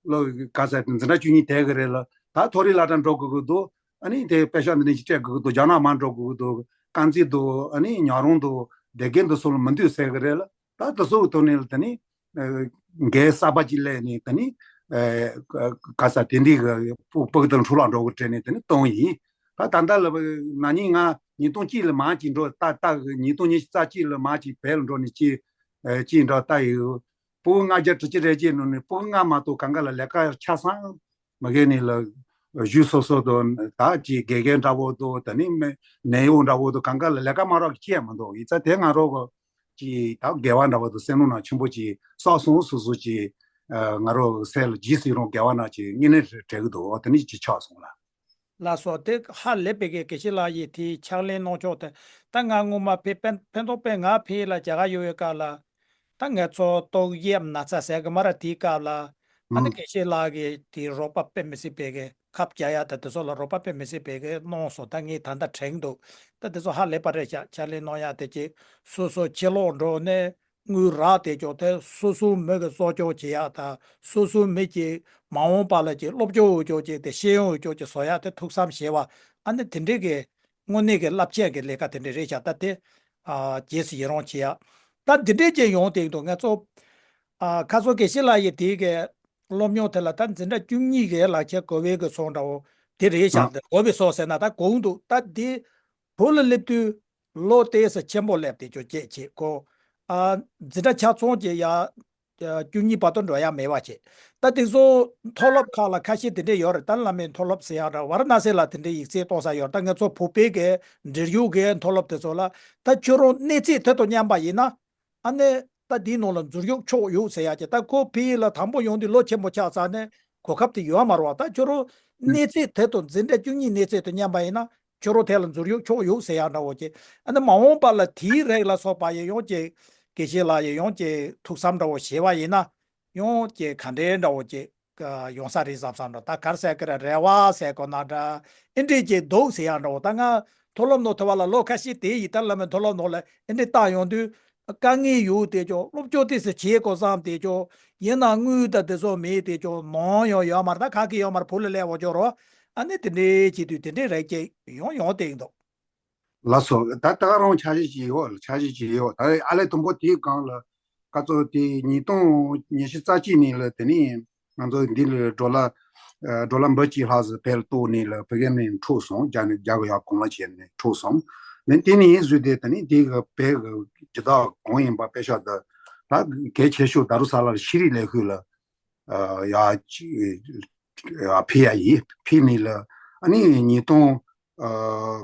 ལོ་ག་ས་འཛིན་གྲྭ་བཅུ་གཉིས་དེ་གི་རེད་ལ་ད་མཐོ་རིམ་སློབ་གྲྭ་འགྲོ་དགོས་ཀྱི་འདུག་ཨ་ནི་དེ་པེ་ཤག་འདི་ནས་ཅིག་སྤྲད་དགོས་ཀྱི་འདུག་རྒྱ་ནག་མར་འགྲོ་དགོས་ཀྱི་འདུག་རྐང་རྩེད་འདུག་ཨ་ནི་ཉལ་རུང་འདུག་སྡེ་དགེ་འདུག་སོགས་ལ་མི་འདུག་ཟེར་གི་རེད་ལ། ད་དེ་ཚོ་གི་ཐོག་ནས་ལ་དེ་ནི་ཨ་འགན་གསར་པ་ཅིག་ལེན་ནས་དེ་ནི་ཨ་ག་ས་དེ་འདྲའི་གི་སྤུ་སྤུ་གུ་དང་འཕྲོ་བརླག་འགྲོ་གི་དྲན་ནས་དེ་ནི་བཏང་ཡིན། ད་ད་ལྟ་ལ་ན་ནིང་ང་ཉིས་སྟོང་གཅིག་ལ་མར་ཅིག་འགྲོ་ད་ལྟ་གི་ཉིས་སྟོང་ཉི་ཤུ་རྩ་གཅིག་ལ་མར་ཅིག་བལ་འགྲོ་ནས་ཅིག་ཨ་ཅིག་འགྲོ་ལྟ་ཡི་སྤུ་གུ་ལྔ་བརྒྱ་དྲུག་ཅུ་རེ་བརྒྱད་ནང་ནས་སྤུ་གུ་ལྔ་མ་གཏོགས་གང་ག་ལ་ལས་ཀ་ཆ་ཚང་མ་རྒན་ནས་ལ་གཞུག་སོ་སོ་དང་ད་ཅིག་དགེ་རྒན་འདྲ་བོ་དང་དེ་ནི་མེ་ནད་གཡོག་འདྲ་བོ་དང་གང་ག་ལ་ལས་ཀ་མ་རག་གི་ཅི་ཡང་མི་འདུག་ཡིན་ཙང་དེ་ང་རང་གི་ཅིག་ད་འགལ་བ་འདྲ་བོ་དང་སེམས་ནང་ན་ཆེན་པོ་ཅིག་བསགས་སོང་། སོ་སོ་ཅིག་ཨ་ང་རང་སེམས་ལ་ཇི་སྲིད་རུང་འགལ་བ་ན་ཅིག་དངོས་གནས་རེད་དྲན་གི་འདུག་འོ་དེ་ནི་ཅིག་ཆགས་སོང་ལ། ལགས་སོ། དེ་ཧ་ལས་པའི་གི་དགེ་བཤེས་ལགས་ཡིས་དེའི་ཕྱག་ལེན་གནང་ཕྱོགས་དེ་ད་ང་སྔོན་མ་ཕེ་ཕན་ཕན་ཐོགས་པས་ང་ཕེ་ལ་རྒྱ་གར་ཡོད་པའི་སྐབས་ལ། ད་ང་ཚོ་ཏོག་དབྱིབས་ན་ཚ་ཟེར་གི་མ་ར་དེའི་སྐབས་ལ་ཨ་ནི་ཨང་། དགེ་བཤེས་ལགས་ཀྱིས་དེའི་རོགས་པ་དཔེ་མི་སྲིད་པའི་གི་ཁབ་རྒྱག་ཡ་ད་དེ་ཚོ་ལ་རོགས་པ་དཔེ་མི་སྲིད་པའི་གི་གནང་སོང་། ད་ངས་ད་ལྟ་དྲན་འདུག་ད་དེ་ཚོ་ཧ་ལས་པ་རེད་ཤག་ཕྱག་ལས་གནང་ཡ་དེ་ཅིག་སོ་སོ་ཕྱི་ལོགས་འགྲོ་ནས་དངུལ་རག་དེ་ཅོག་དེ་སོ་སོའི་མི་གི་གསོ་སྐྱོང་བྱེད་ཡ་ད་སོ་སོའི་མི་གི་མ་འོངས་པ་ལ་ཅིག་སློབ་སྦྱོང་འོས་སྐྱོང་ཅིག་དེ་ཤེས་ཡོན་འོས་སྐྱོང་ཅིག་བཟོ་ཡ་དེ་ཐུགས་བསམ་བཞེས་པ་ཨ་ནི་དེ་འདྲའི་གི་དངོས་གནས་ཀྱི་རླབས་ཆེན་གྱི་ལས་ཀ་དེ་འདྲ་རེད་ཤག་ད་དེ་ཨ་རྗེས་སུ་ཡི་རང་བྱེད་ཡ། ད་འདི་འདྲའི་ཅན་ཡོང་དེ་འདུག་ང་ཚོ་ཨ་ཁ་སང་དགེ་བཤེས་ལགས་ཡིས་དེའི་གི་ སློབ་སྦྱོང་དེ་ལ་ད་འཛིན་གྲྭ་བཅུ་གཉིས་ཀའི་ལག་ཁྱེར་དགོས་པའི་གི་སོང་འདྲ་བོ་དེ་རེད་ཤག་ཨ། འདི་དགོས་པའི་སོ་ཟེར་ན་ད་དགོས་འདུག་ད་འདི་བོད་ལ་སླེབས་དུས་ལོ་ཏོག་ཙམ་ཆེན་པོ་སླེབས་དེ་ཅོ་སྐྱེད་བྱེད་གོ་ཨ། འཛིན་གྲྭ་ཆ་ཚང་གི་ཡ། བཅུ་གཉིས་བར་དུ་འགྲོ་ཡ་མེད་པ་བྱེད། ད་དེ་ཚོ་མཐོ་སློབ་ཁག་ལ་ཁ་ཤས་དེ་འདྲས་ཡོད་རེད། ད་བླ་མའི་མཐོ་སློབ་ཟེར་ཡག་འདྲ་ཝཱ་ར་ཎ་སི་ལ་དེ་འདྲས་ཡིག་ཚད་གཏོང་ས་ཡོད། ད་ང་ཚོ་བོད་པའི་གི་འབྲེལ་ཡོད་གི་མཐོ་སློབ་དེ་ཚོ་ལ་ད་ཁྱོད་རང་གནས་ཚད་དེ་དང་མཉམ་པ་ཡིན་ན་ཨ་ནི་ད་དེའི་ནང་ལ་འཛུལ་ཞུགས་ཆོག་ཡོད་ཟེར་ཡག་གི། ད་ཁོ་ཕ་གི་ལ་དང་པོ་ཡོང་དུས་ལོ་ཆེན་པོ་ཆགས་ཚར་ནས་གོ་སྐབས་དེ་ཡོད་མ་རེད་བ། ད་ཁྱོད་རང་གནས་ཚད་དེ་དང་འཛིན་གྲྭ་བཅུ་གཉིས་གནས་ཚད་དང་མཉམ་པ་ཡིན་ན། ཁྱོད་རང་དེ་ལ་འཛུལ་ཞུགས་ཆོག་ཡོད་ཟེར་ཡག་འདྲ་བོ་ཅིག་ཨ་ནི་མ་འོངས་པ་ལ་དེའི་རིགས་ལ་སོགས་པ་ཡི་ཡོང་ཅིག་དགེ་བཤེས་ལགས་ཡི་ཡོང་ཅིག་ཐུགས་བསམ་འདྲ་བོ་བཞེས་པ་ཡིན་ན་ཡོང་ཅིག་ག་འདྲའི་འདྲ་བོ་ཅིག་ཡོང་ས་རེད་བསམ་བསམ་འདྲ། ད་ག་རེ་ཟེར་གི་རེད། རེ་བ་ཟེར་དགོས་ན་འདྲ་ཨེ་འདྲས་ཅིག་འདུག་ཟེར་ཡག་འདྲ་བོ། ད་ང་མཐོ་སློབ་ནང་ཐོན་པ་ལ་ལོ་ཁ་ཤས་དེ་ཡི་ད་བླ་མའི་མཐོ་སློབ་ནང་ལ་ཨེ་འདྲས་བཏང་ཡོང་དུས། དཀའ་ངལ་ཡོད་དེ་ཅོ། སློབ་སྦྱོང་ཏོག་ཙམ་བྱེད་དགོས་བསམ་དེ་ཅོ། ཡིན་ན་དངུལ་དང་དེ་ཚོ་མེད་དེ་ཅོ། ནོར་ཡང་ཡོད་མ་རེད། ད་ག་གི་ཡོད་མ་རེད། བུ་ལ་སླེབས་འོ་ཅོ་རོ། ཨ་ནི་དེ་འདྲའི་བྱེད་དུས་དེ་འདྲའི་རེད་ཅེས་ཡོང་ཡོང་བསྡད་ཀྱི་འདུག་ལགས་སོ། ད་ད་ག་རང་འཆར་གཞི་ཅིག་ཡོད། འཆར་གཞི་ཅིག་ཡོད། ད་ཨ་ལས་དང་པོ་དེའི་སྒང་ལ་ཀ་ཙོ་དེ་ཉིས་སྟོང་ཉི་ཤུ་རྩ་གཅིག་ནས་ལ་དེ་ནས་ང་ཚོ་འདི་ལ་ཌོ་ལར་ཌོ་ལར་འབུམ་གཅིག་ལྷག་ཙམ་བལ་གཏོང་ནས་ལ་ཕ་གི་ནས་འཕྲོག་སོང་། རྒྱ་ནས་རྒྱ་གི་ཡར་གོང་ལ་བྱས་ནས་འཕྲོག་སོང་། ནས་དེ་ནས་བཟོས་ཏེ་ད་ནི་དེ་གི་བལ་གི་སྦྱིན་བདག་གང་ཡིན་པ་དཔེ་ཤག་ད་ད་གལ་ཆེ་ཤོས་ད་རུ་ས་ལར་ཤེས་རིག་ལས་ཁུངས་ལ་ཡ་ཕི་ཡ་ཡིན་ཕི་ནི་ལ་ཨ་ནི་ཉིས་སྟོང་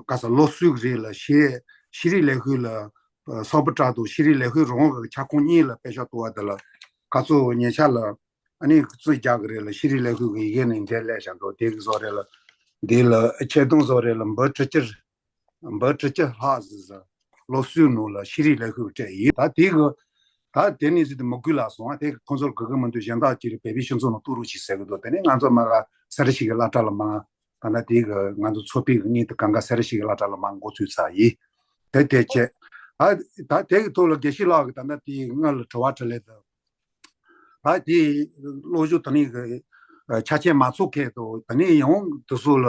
ག་ས་ལོ་གསུམ་རེ་ལ་ཤེས་ཤེས་རིག་ལས་ཁུངས་ལ་སོག་པོ་ཏྲ་དང་ཤེས་རིག་ལས་ཁུངས་རང་གི་ཁྱབ་ཁོངས་གཉིས་ལ་དཔེ་ཤག་གཏོར་བ་དེ་ལ་ག་ཚོད་ཉེ་ཆར་ལ། ཨ་ནི་རྩོད་རྒྱག་གི་རེད་ལ་ཤེས་རིག་ལས་ཁུངས་ཀྱི་ཡི་གེ་ནས་འགྲེལ་སླེབས་བཞག་འདུག་དེ་གི་བཟོ་རེད་ལ། འདི་ལ་ཆེད་དོན་བཟོ་རེད་ལ་འབུམ་ཁྲི་བཅུ། འབུམ་ཁྲི་བཅུ་ལྷག་ཟིག་ཟ། ལོ་གསུམ་ནང་ལ་ཤེས་རིག་ལས་ཁུངས་སྤྲད་ཡིན། ད་དེ་གི་ད་དེ་ནས་ཟིག་དེ་མི་དགོས་ལ་སོང་ཨ། དེ་གི་ཁོང་ཚོར་དགོས་གི་མི་འདུག་གཞན་དག་ཅིག་རེད། བོད་པའི་སྤྱི་ཚོགས་ནང་གཏོང་རོགས་ཞེས་ཟེར་གི་འདུག་དེ་ནས་ང་ཚོ་མ་ག་སེ་ར་བྱེས་ཀྱི་སློབ་གྲྭ་ལ་མ་ད་ལྟ་དེ་གི་ང་ཚོ་ཚོགས་པའི་གི་སྙིང་དུ་གང་ག་སེ་ར་བྱེས་ཀྱི་སློབ་གྲྭ་ལ་མ་འགོ་ཚུགས་ཚར་ཡིན། དེ་དེ་བྱས། ད་ད་དེ་གི་ཐོག་ལ་དགེ་བཤེས་ལགས་ཀྱིས་ད་ལྟ་དེ་སྔོན་ལ་དྲི་བ་དྲིས་ལན་དང་། ད་དེ་སློབ་སྦྱོང་དེ་ནས་ཆ་རྐྱེན་མ་ཚང་མཁན་དང་དེ་ནས་ཡང་དེ་ཚོ་ལ་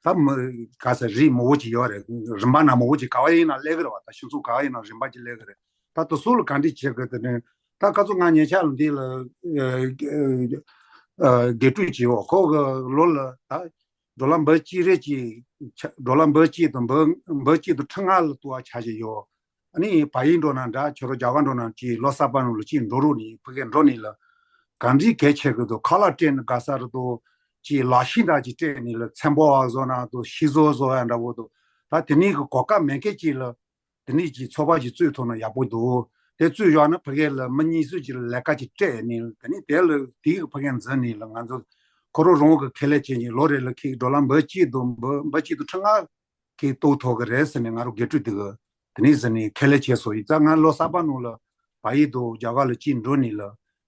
ད་མི་ག་ས་རིགས་མང་པོ་ཅིག་ཡོད་རེད། རིམ་པ་སྣ་མང་པོ་ཅིག་ག་བ་ཡིན་ན་སླེབས་ཀྱི་རེད་བ། ད་ཕྱི་ཚོགས་ག་བ་ཡིན་ན་རིམ་པ་ཅིག་སླེབས་ཀྱི་རེད། ད་དེ་ཚོ་ལ་ག་འདྲས་བྱེད་དགོས། དེ་ནས་ད་ག་ཚོད་ང་ཉེ་ཆར་ལ་འདི་ལ་དགེ་ཕྲུག་ཅིག་ཡོད། ཁོ་གི་ལོ་ལ་ད་ཌོ་ལར་འབུམ་གཅིག་རེ་ཅིག་ཆ་ཌོ་ལར་འབུམ་གཅིག་དང་འབུམ་འབུམ་གཅིག་དང་ཁྲི་ལྔ་ལ་གཏོང་བ་ཆ་ཞིག་ཡོད། ཨ་ནི་བལ་ཡུལ་འགྲོ་ན་འདྲ་ཁྱོད་རང་རྒྱ་གར་འགྲོ་ན་ཅིག་ལོ་གསར་པ་ནང་ལ་ཅིག་འགྲོ་རོགས་ནི་ཕ་གིར་འགྲོ་ནི་ལ་ག་འདྲའི་གལ་ཆེ་གི་འདུག་ཁ་ལག་སྤྲད་ནི་དགའ་ས་རེད་དོ། ཅིག་ལག་ཤེས་འདྲ་ཅིག་སྤྲད་ནི་ལ་ཚན་པ་བ་བཟོ་ན་དོ་ཤིང་བཟོ་བཟོ་ཡ་འདྲ་བོ་དོ། ད་དེ་ནི་གི་གོ་སྐབས་མེད་མཁན་ཅིག་ལ་དེ་ནི་ཅིག་ཚོགས་པ་ཅིག་བཙུགས་ཐུབ་ན་ཡག་པོ་འདུག་དེ་བཙུགས་ཡོང་ན་ཕ་གིར་ལ་མི་གཉིས་གསུམ་ཅིག་ལ་ལས་ཀ་ཅིག་སྤྲད་ནི་དེ་ནི་དེ་ལ་དེ་གི་ཕ་གིར་འཛིན་ནི་ལ་ང་ཚོ་ཁོ་རང་རང་གི་ཁེ་ལས་བྱེད་ཀྱི་ལོ་རེ་ལ་ཁེ་ཌོ་ལར་འབུམ་གཅིག་དང་འབུམ་འབུམ་གཅིག་དང་ཁྲི་ལྔ། གིས་གཏོང་ཐུབ་ཀྱི་རེད་ཟེར་ནས་ང་རང་དགེ་ཕྲུག་དེ་གི་དེ་ནས་ཟེར་ནས་ཁས་ལེན་བྱས་སོང་། ཡིན་ཙང་ང་ལོ་གསར་པ་ནང་ལ་བལ་ཡུལ་དང་རྒྱ་གར་ལ་ཅིག་འགྲོ་ནས་ལ་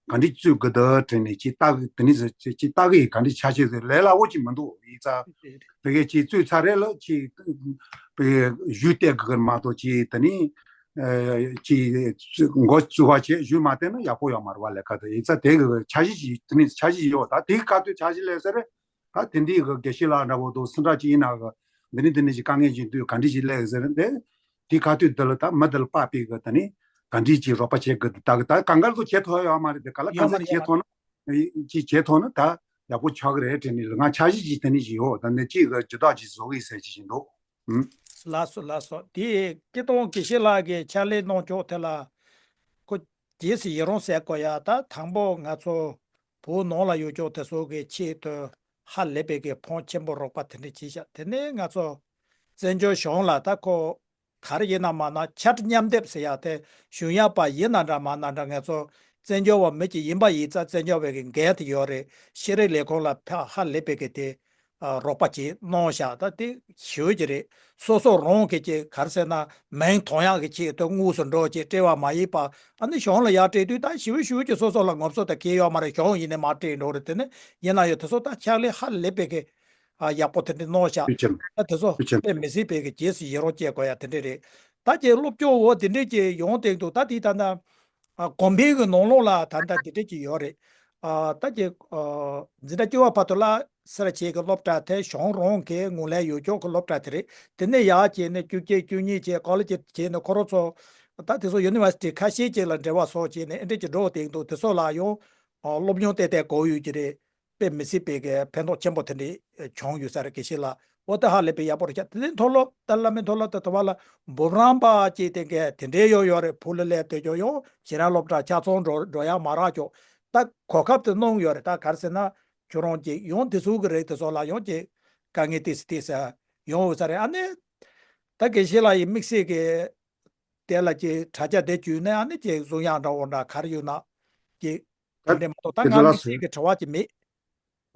ག་འདྲས་བཙུགས་དགོས་འདུག་དྲན་ནས་ཅིག་ལྟ་གི་དེ་ནས་ཟེར་ཅིག་ལྟ་གི་ག་འདྲས་ཆ་ཤས་ཟེར་ལས་སླ་བོ་ཅིག་མི་འདུག་ཡིན་ཙང་དེ་གས་ཅིག་བཙུགས་ཚར་རེད་ལ་ཅིག་བཞུགས་བསྡད་དགོས་ཀྱི་མ་གཏོགས་ཅིག་དེ་ནས་ཅིག་འགོ་བཙུགས་པ་བྱས་བཞུགས་མ་བསྡད་ན་ཡག་པོ་ཡོད་མ་རེད་བ། ལས་ཀ་དེ་ཡིན་ཙང་དེ་གི་འཆར་གཞི་ཅིག་དེ་ནས་འཆར་གཞི་ཡོད། ད་དེ་གི་སྐབས་དུས་འཆར་གཞི་ལས་ཟེར་རེད། ད་དེ་འདྲའི་གི་དགེ་བཤེས་ལགས་འདྲ་བོ་དང་སུ་འདྲ་ཅིག་ཡིན་ན་གི་འདི་ནི་འདི་ནི་ཅིག་དཀའ་ངལ་ཅིག་འདུག་ག་འདྲ་ཅིག་སླེབས་ཟེར་ན་དེ་དེ་ག་དུས་འདི་ལ་ད་མི་འདི་ལ་དཔག་པའི་གི་ད་ནི་ག་འདྲ་ཅིག་རོགས་པ་བྱེད་དགོས་འདུག་ད་གི་ད་གང་ག་ལ་ཚོ་བྱེད་ཐུབ་ཡོད་མ་རེད། དེ་ག་ལ་གང་ཟག་བྱེད་ཐུབ་ན་ཅིག་བྱེད་ཐུབ་ན་ད་ཡག་པོ་ཆགས་ཀྱི་རེད་དྲན་ནི་ལ་ང་འཆར་གཞི་ཅིག་དེ་ནི་ཅིག་ཡོད། ད་ནི་ཅིག་གི་ཇུས་གཏོགས་ཅིག་བཟོ་གི་ཟེར་ཅིག་བཞིན་འདུག་ཨུམ། ལགས་སོ་ལགས་སོ། དེ་སྐྱིད་གཏོང་དགེ་བཤེས་ལགས་ཀྱིས་ཕྱག་ལས་གནང་ཕྱོགས་དེ་ལ་ཁོ་རྗེས་སུ་ཡི་རང་ཟེར་དགོས་ཡ། ད་དང་པོ་ང་ཚོ་བོད་ནང་ལ་ཡོད་ཕྱོགས་དེ་ཚོ་གི་ཆེད་དུ་ཧ་ལས་པའི་གི་ཕོན་ཆེན་པོ་རོགས་པ་དེ་འདྲ་བྱས་ཤག་དེ་ནས་ང་ཚོ་བཙན་བྱོལ་གཞུང་ལ་ད་ཁོ་ག་རེ་ཡིན་ན་མ་ན་ཕྱག་མཉམ་འདེབས་ཟེར་ཡ་དེ་ཞུ་ཡ་པ་ཡིན་ན་འདྲ་མ་ན་འདྲ་ང་ཚོ་བཙན་བྱོལ་བ་མི་གཅིག་ཡིན་པ་ཡིན་ཙང་བཙན་བྱོལ་བའི་གི་འགན་དེ་ཡོད་རེད། ཤེས་རིག་ལས་ཁུངས་ལ་ཕ་ཧ་ལས་པའི་གི་དེ་ཨ་རོགས་པ་བྱས་གནང་བཞག་ད་དེ་ཞུ་གི་རེད། སོ་སོ་རང་གི་ཅིག་ག་རེ་ཟེར་ན་མིང་ཐོན་ཡག་གི་ཆེད་དུ་དངོས་སུ་འགྲོ་ཅིག་སྤྲད་པ་མ་ཡིན་པ། ཨ་ནི་གཞུང་ལ་ཡར་སྤྲད་དུས་ད་ཞུ་ཞུ་གི་སོ་སོ་ལ་ངོ་སོ་ད་གལ་ཡོད་མ་རེད། གཞུང་ཡིན་ནས་མར་སྤྲད་འགྲོ་རེད། དེ་ནི་ཡིན་ན་ཡང་དེ་ཚོ་ད་ཕྱག་ལས་ཧ་ལས་པའི་གི་ཨ་ཡག་པོ་དེ་འདྲ་གནང་བཞག་ཕུལ་ཆེན། ད་དེ་ཚོ་ཕུལ་ཆེན། དཔེ་མི་སྲིད་པའི་གི་རྗེས་སུ་ཡི་རང་སྐྱེ་དགོས་ཡ་དེ་འདྲ་རེད། ད་ཀྱི་སློབ་སྐྱོར་འོ་དེ་འདྲས་ཀྱི་ཡོང་སྟེང་དུ་ད་དེ་ད་ལྟ་ཨ་གོང་འཕེལ་གྱི་ནང་ལོགས་ལ་ད་ལྟ་དེ་འདྲས་ཀྱི་ཡོད་རེད། ཨ་ད་ཀྱི་ཨ་འཛིན་གྲྭ་བཅུ་པ་བར་དུ་ལ་སེ་ར་བྱེས་ཀྱི་སློབ་གྲྭ་དེ་གཞུང་རང་གི་ངོས་ལེན་ཡོད་ཆོག་གི་སློབ་གྲྭ་དེ་རེད། དེ་ནས་ཡར་བྱས་ནས་བཅུ་གཅིག་བཅུ་གཉིས་བྱས་ཀོ་ལེ་ཇི་བྱས་ནས་ཁོ་རང་ཚོ་ད་དེ་ཚོ་ཡུ་ནི་ཝར་སི་ཊི་ཁ་ཤས་ཅིག་ལ་འབྲེལ་བ་སོགས་བྱས་ནས་ཨེ་འདྲས་ཀྱི་འགྲོ་སྟེང་དུ་དེ་ཚོ་ལ་ཡང་ སློབ་སྦྱོང་ཏན་ཏན་དགོས་ཡོད་ཀྱི་རེད། དཔེ་མི་སྲིད་པའི་གི་ཕན་ཐོགས་ཆེན་པོ་དེ་འདྲ་བྱུང་ཡོད་ས་རེད། དགེ་བཤེས་ལགས། འོ་ད་ཧ་ལས་པའི་ཡག་པོ་རེད་ཤག་དེ་ནས་མཐོ་སློབ་ད་བླ་མའི་མཐོ་སློབ་དང་དུ་བ་ལ་འབུམ་རམས་པ་ཅེས་དེ་གས་དེ་འདྲའི་ཡོད་ཡོད་རེད། བུ་ལ་སླེབས་དུས་ཀྱང་ཡང་ཁྱེད་རང་སློབ་གྲྭ་ཆ་ཚང་འགྲོ་འགྲོ་ཡག་མ་རག་ཀྱང་ད་གོ་སྐབས་དེ་གནང་ཡོད་རེད། ད་ག་རེ་ཟེར་ན་ཁྱོད་རང་ཅིག་ཡང་དེ་ཚོ་གི་རིགས་དེ་ཚོ་ལ་ཡང་ཅིག་དཀའ་ངལ་ཏོག་ཙམ་ཏོག་ཙམ་ཡོང་ཡོད་ས་རེད། ཨ་ནི་ད་དགེ་བཤེས་ལགས་ཡི་དམིགས་བསལ་གི་དེ་ལ་ཅིག་དྲ་རྒྱ་དེ་བརྒྱུད་ནས་ཨ་ནི་ཅིག་གསུང་ཡག་འདྲ་བོ་འདྲ་ག་རེ་ཡོད་ན་ཅིག་དེ་འདྲ་མ་གཏོགས་ད་ང་དམིགས་བསལ་གི་དྲི་བ་ཅིག་མེད།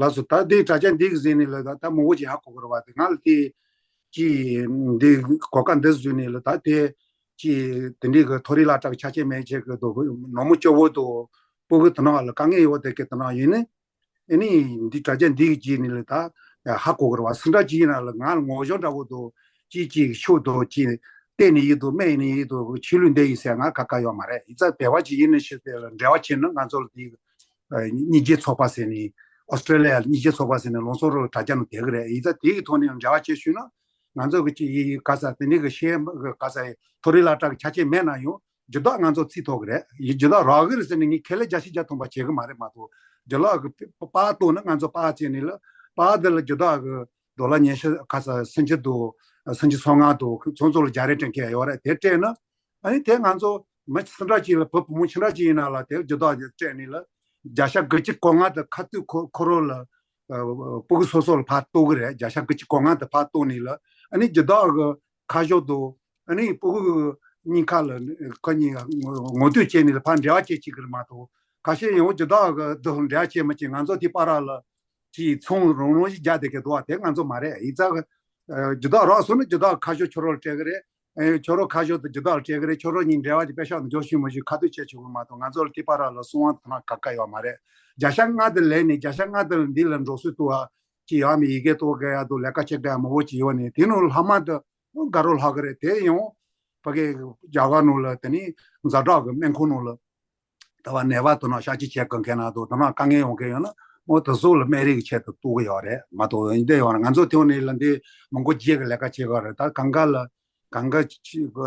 ལགས་སོ། ད་འདི་དྲ་རྒྱ་འདི་གི་ཟེར་ནས་ལ་ད་ད་མང་པོ་ཅིག་ཧ་གོ་གི་རེད་བ། དེ་ང་ལ་དེ་ཅི་འདི་གོ་སྐབས་འདི་བཟོས་ནས་ལ་ད་དེ་ཅི་དེ་འདྲའི་གི་མཐོ་རིམ་སློབ་གྲྭ་གི་ཆ་རྐྱེན་མེད་ཅེས་གི་དོ་ནོར་མོ་སྐྱོ་བོ་དོ་སྤུ་གུ་དེ་ནང་ལ་དཀའ་ངལ་ཡོད་དེ་གི་དེ་ནང་ཡིན་ནི་ཨེ་ནི་འདི་དྲ་རྒྱ་འདི་གི་བརྒྱུད་ནས་ལ་ད་ཧ་གོ་གི་རེད་བ། སུ་འདྲ་ཅིག་ཡིན་ན་ལ་ང་ལ་ངོ་སྦྱོང་འདྲ་བོ་དོ་ཅི་ཅིག་ཤུགས་དོ་ཅི་བལྟས་ནས་ཡིན་དོ་སྨྲས་ནས་ཡིན་དོ་ཆོས་ལུགས་འདི་ཡིན་ཟེར་ང་ཁ་ཁ་ཡོད་མ་རེད། ཡིན་ཙང་བལ་བ་ཅིག་ཡིན་ནི་ཤི་དེ་ལ་འབྲེལ་བ་བྱེད་ན་ང་ཚོ་ལ་དེ་ཨ་སྙིང་རྗེ་ཚོགས་པ་ཟེར་ནས་ཨོ་སི་ཀྲེ་ལི་ཡ་ལ་སྙིང་རྗེ་ཚོགས་པ་ཟེར་ནས་ལུང་སོག་རོ་དྲ་རྒྱ་ནང་བསྡད་ཀྱི་རེད། ཡིན་ཙང་དེ་གི་ཐོག་ནས་འབྲེལ་བ་བྱེད་ཞུས་ན་ང་ཚོ་གི་ཅི་ཡི་ག་ས་དེ་འདྲའི་གི་ཤེས་ག་ས་མཐོ་རིམ་སློབ་གྲྭ་གི་ཆ་རྐྱེན་མེད་ན་ཡང་རྒྱུ་དག་ང་ཚོ་རྩིས་ཐོག་གི་རེད། ཡི་རྒྱུ་དག་རག་གི་རེད་ཟེར་ནས་ངས་ཁས་ལེན་བརྒྱ་ཆ་བརྒྱ་ཐོན་པ་བྱེད་གི་མ་རེད་མ་གཏོགས་རྒྱུ་དག་གི་པ་པ་གཏོང་ན་ང་ཚོ་པ་བྱས་ནས་ལ་པ་དེ་ལ་རྒྱུ་དག་གི་ཌོ་ལར་ཉི་ཤུ་ག་ས་སུམ་ཅུ་དང་སུམ་ཅུ་སོ་ལྔ་དང་ཚོང་ཚོགས་ལ་བརྒྱ་རེ་སྤྲད་མཁན་ཡོད་རེད། དེ་སྤྲད་ན་ཨ་ནི་དེ་ང་ཚོ་མི་སུ་འདྲ་ཅིག་ལ་བུ་བུ་མོ་ཆུང་འདྲ་ཅིག་ཡིན་ན་ལ་དེ་རྒྱུ་དག་དེ་སྤྲད་ནས་ལ་བརྒྱ་ཆ་དགུ་བཅུ་གོ་ལྔ་དེ་ཁ་ཐུག་ཁོ་ཁོ་རང་ལ་ཨ་སྤུ་གུ་སོ་སོ་ལ་ཕར་གཏོང་གི་རེད། བརྒྱ་ཆ་དགུ་བཅུ་གོ་ལྔ་དེ་ཕར་གཏོང་ནས་ལ་ཨ་ནི་རྒྱུ་དག་གི་ཁ་ཕྱོགས་དང་ཨ་ནི་སྤུ་གུ་གཉིས་ཀ་ལ་ཁོ་གཉིས་ངོ་ངོ་སྤྲོད་བྱས་ནས་ལ་ཕར་འབྲེལ་བ་བྱེད་ཅིག་གི་རེད་མ་གཏོགས་ཁ་ཤས་ཡང་རྒྱུ་དག་གི་དང་འབྲེལ་བ་བྱེད་མི་བྱེད་ང་ཚོ་དེ་པར་ལ་ཅིག་ཚོང་རང་རང་ཞིག་རྒྱག་བསྡད་མཁན་འདུག་བ། དེ་ང་ཚོ་མ་རེད། ཡིན་ཙང་རྒྱུ་དག་རག་སོང་ན་རྒྱུ་དག་ཁ་ཕྱོགས་ཁྱོད་རང་ལ་སྤྲད་གི་རེད། ཨེ་ཁྱོད་རང་ཁ་ཕྱོགས་དང་རྒྱུ་དག་ལ་སྤྲད་གི་རེད། ཁྱོད་རང་གཉིས་འབྲེལ་བ་ཅིག་པེ་ཤག་ཏུ་འཇོག་ཤུགས་མ་ཞུ་ཁ་ཐུག་བྱེད་ཆོག་གི་མ་གཏོགས་ང་ཚོ་ལ་དེ་པར་ལ་གསང་བ་དང་ན་ག་ག་ཡོད་མ་རེད། བརྒྱ་ཆ་ལྔ་དེ་ལས་ནས་བརྒྱ་ཆ་ལྔ་དེ་ལ་འདི་ལ་འགྲོ་སྲོལ་དུ་ཨ་ཅི་ཡོད་མི་ཡི་གེ་ཏོ་ག་ཡ་དུ་ལས་ཀ་བྱེད་ག་ཡ་མང་པོ་ཅིག་ཡོད་ནས་དེ་ནང་ལྷག་མ་དུ་དགའ་རོགས་ལྷག་གི་རེད། དེ་ཡང་ཕ་གི་རྒྱ་གར་ནང་ལ་དེ་ནི་ཛ་དྲག་གི་སྨན་ཁང་ནང་ལ་ད་བ་ནད་པ་དུ་ན་ཤ་ཅི་བྱེད་གི་མཁན་ན་དུ་དུ་ན་དཀའ་ངལ་ཡོང་གི་ཡོད་ན་མོ་དུ་སོགས་ལ་སྨན་རིགས་ཆེད་དུ་གཏོང་གི་ཡོད་རེད་མ་གཏོགས་ཡིན་དེ་ཡོད་ན་ང་ཚོ་དེ་ནས་ལ་འདི་མང་པོ་རྗེས་ཀྱི་ལས་ཀ་བྱེད་གི་རེད། ད་གང་ག་ལ་གང་ག་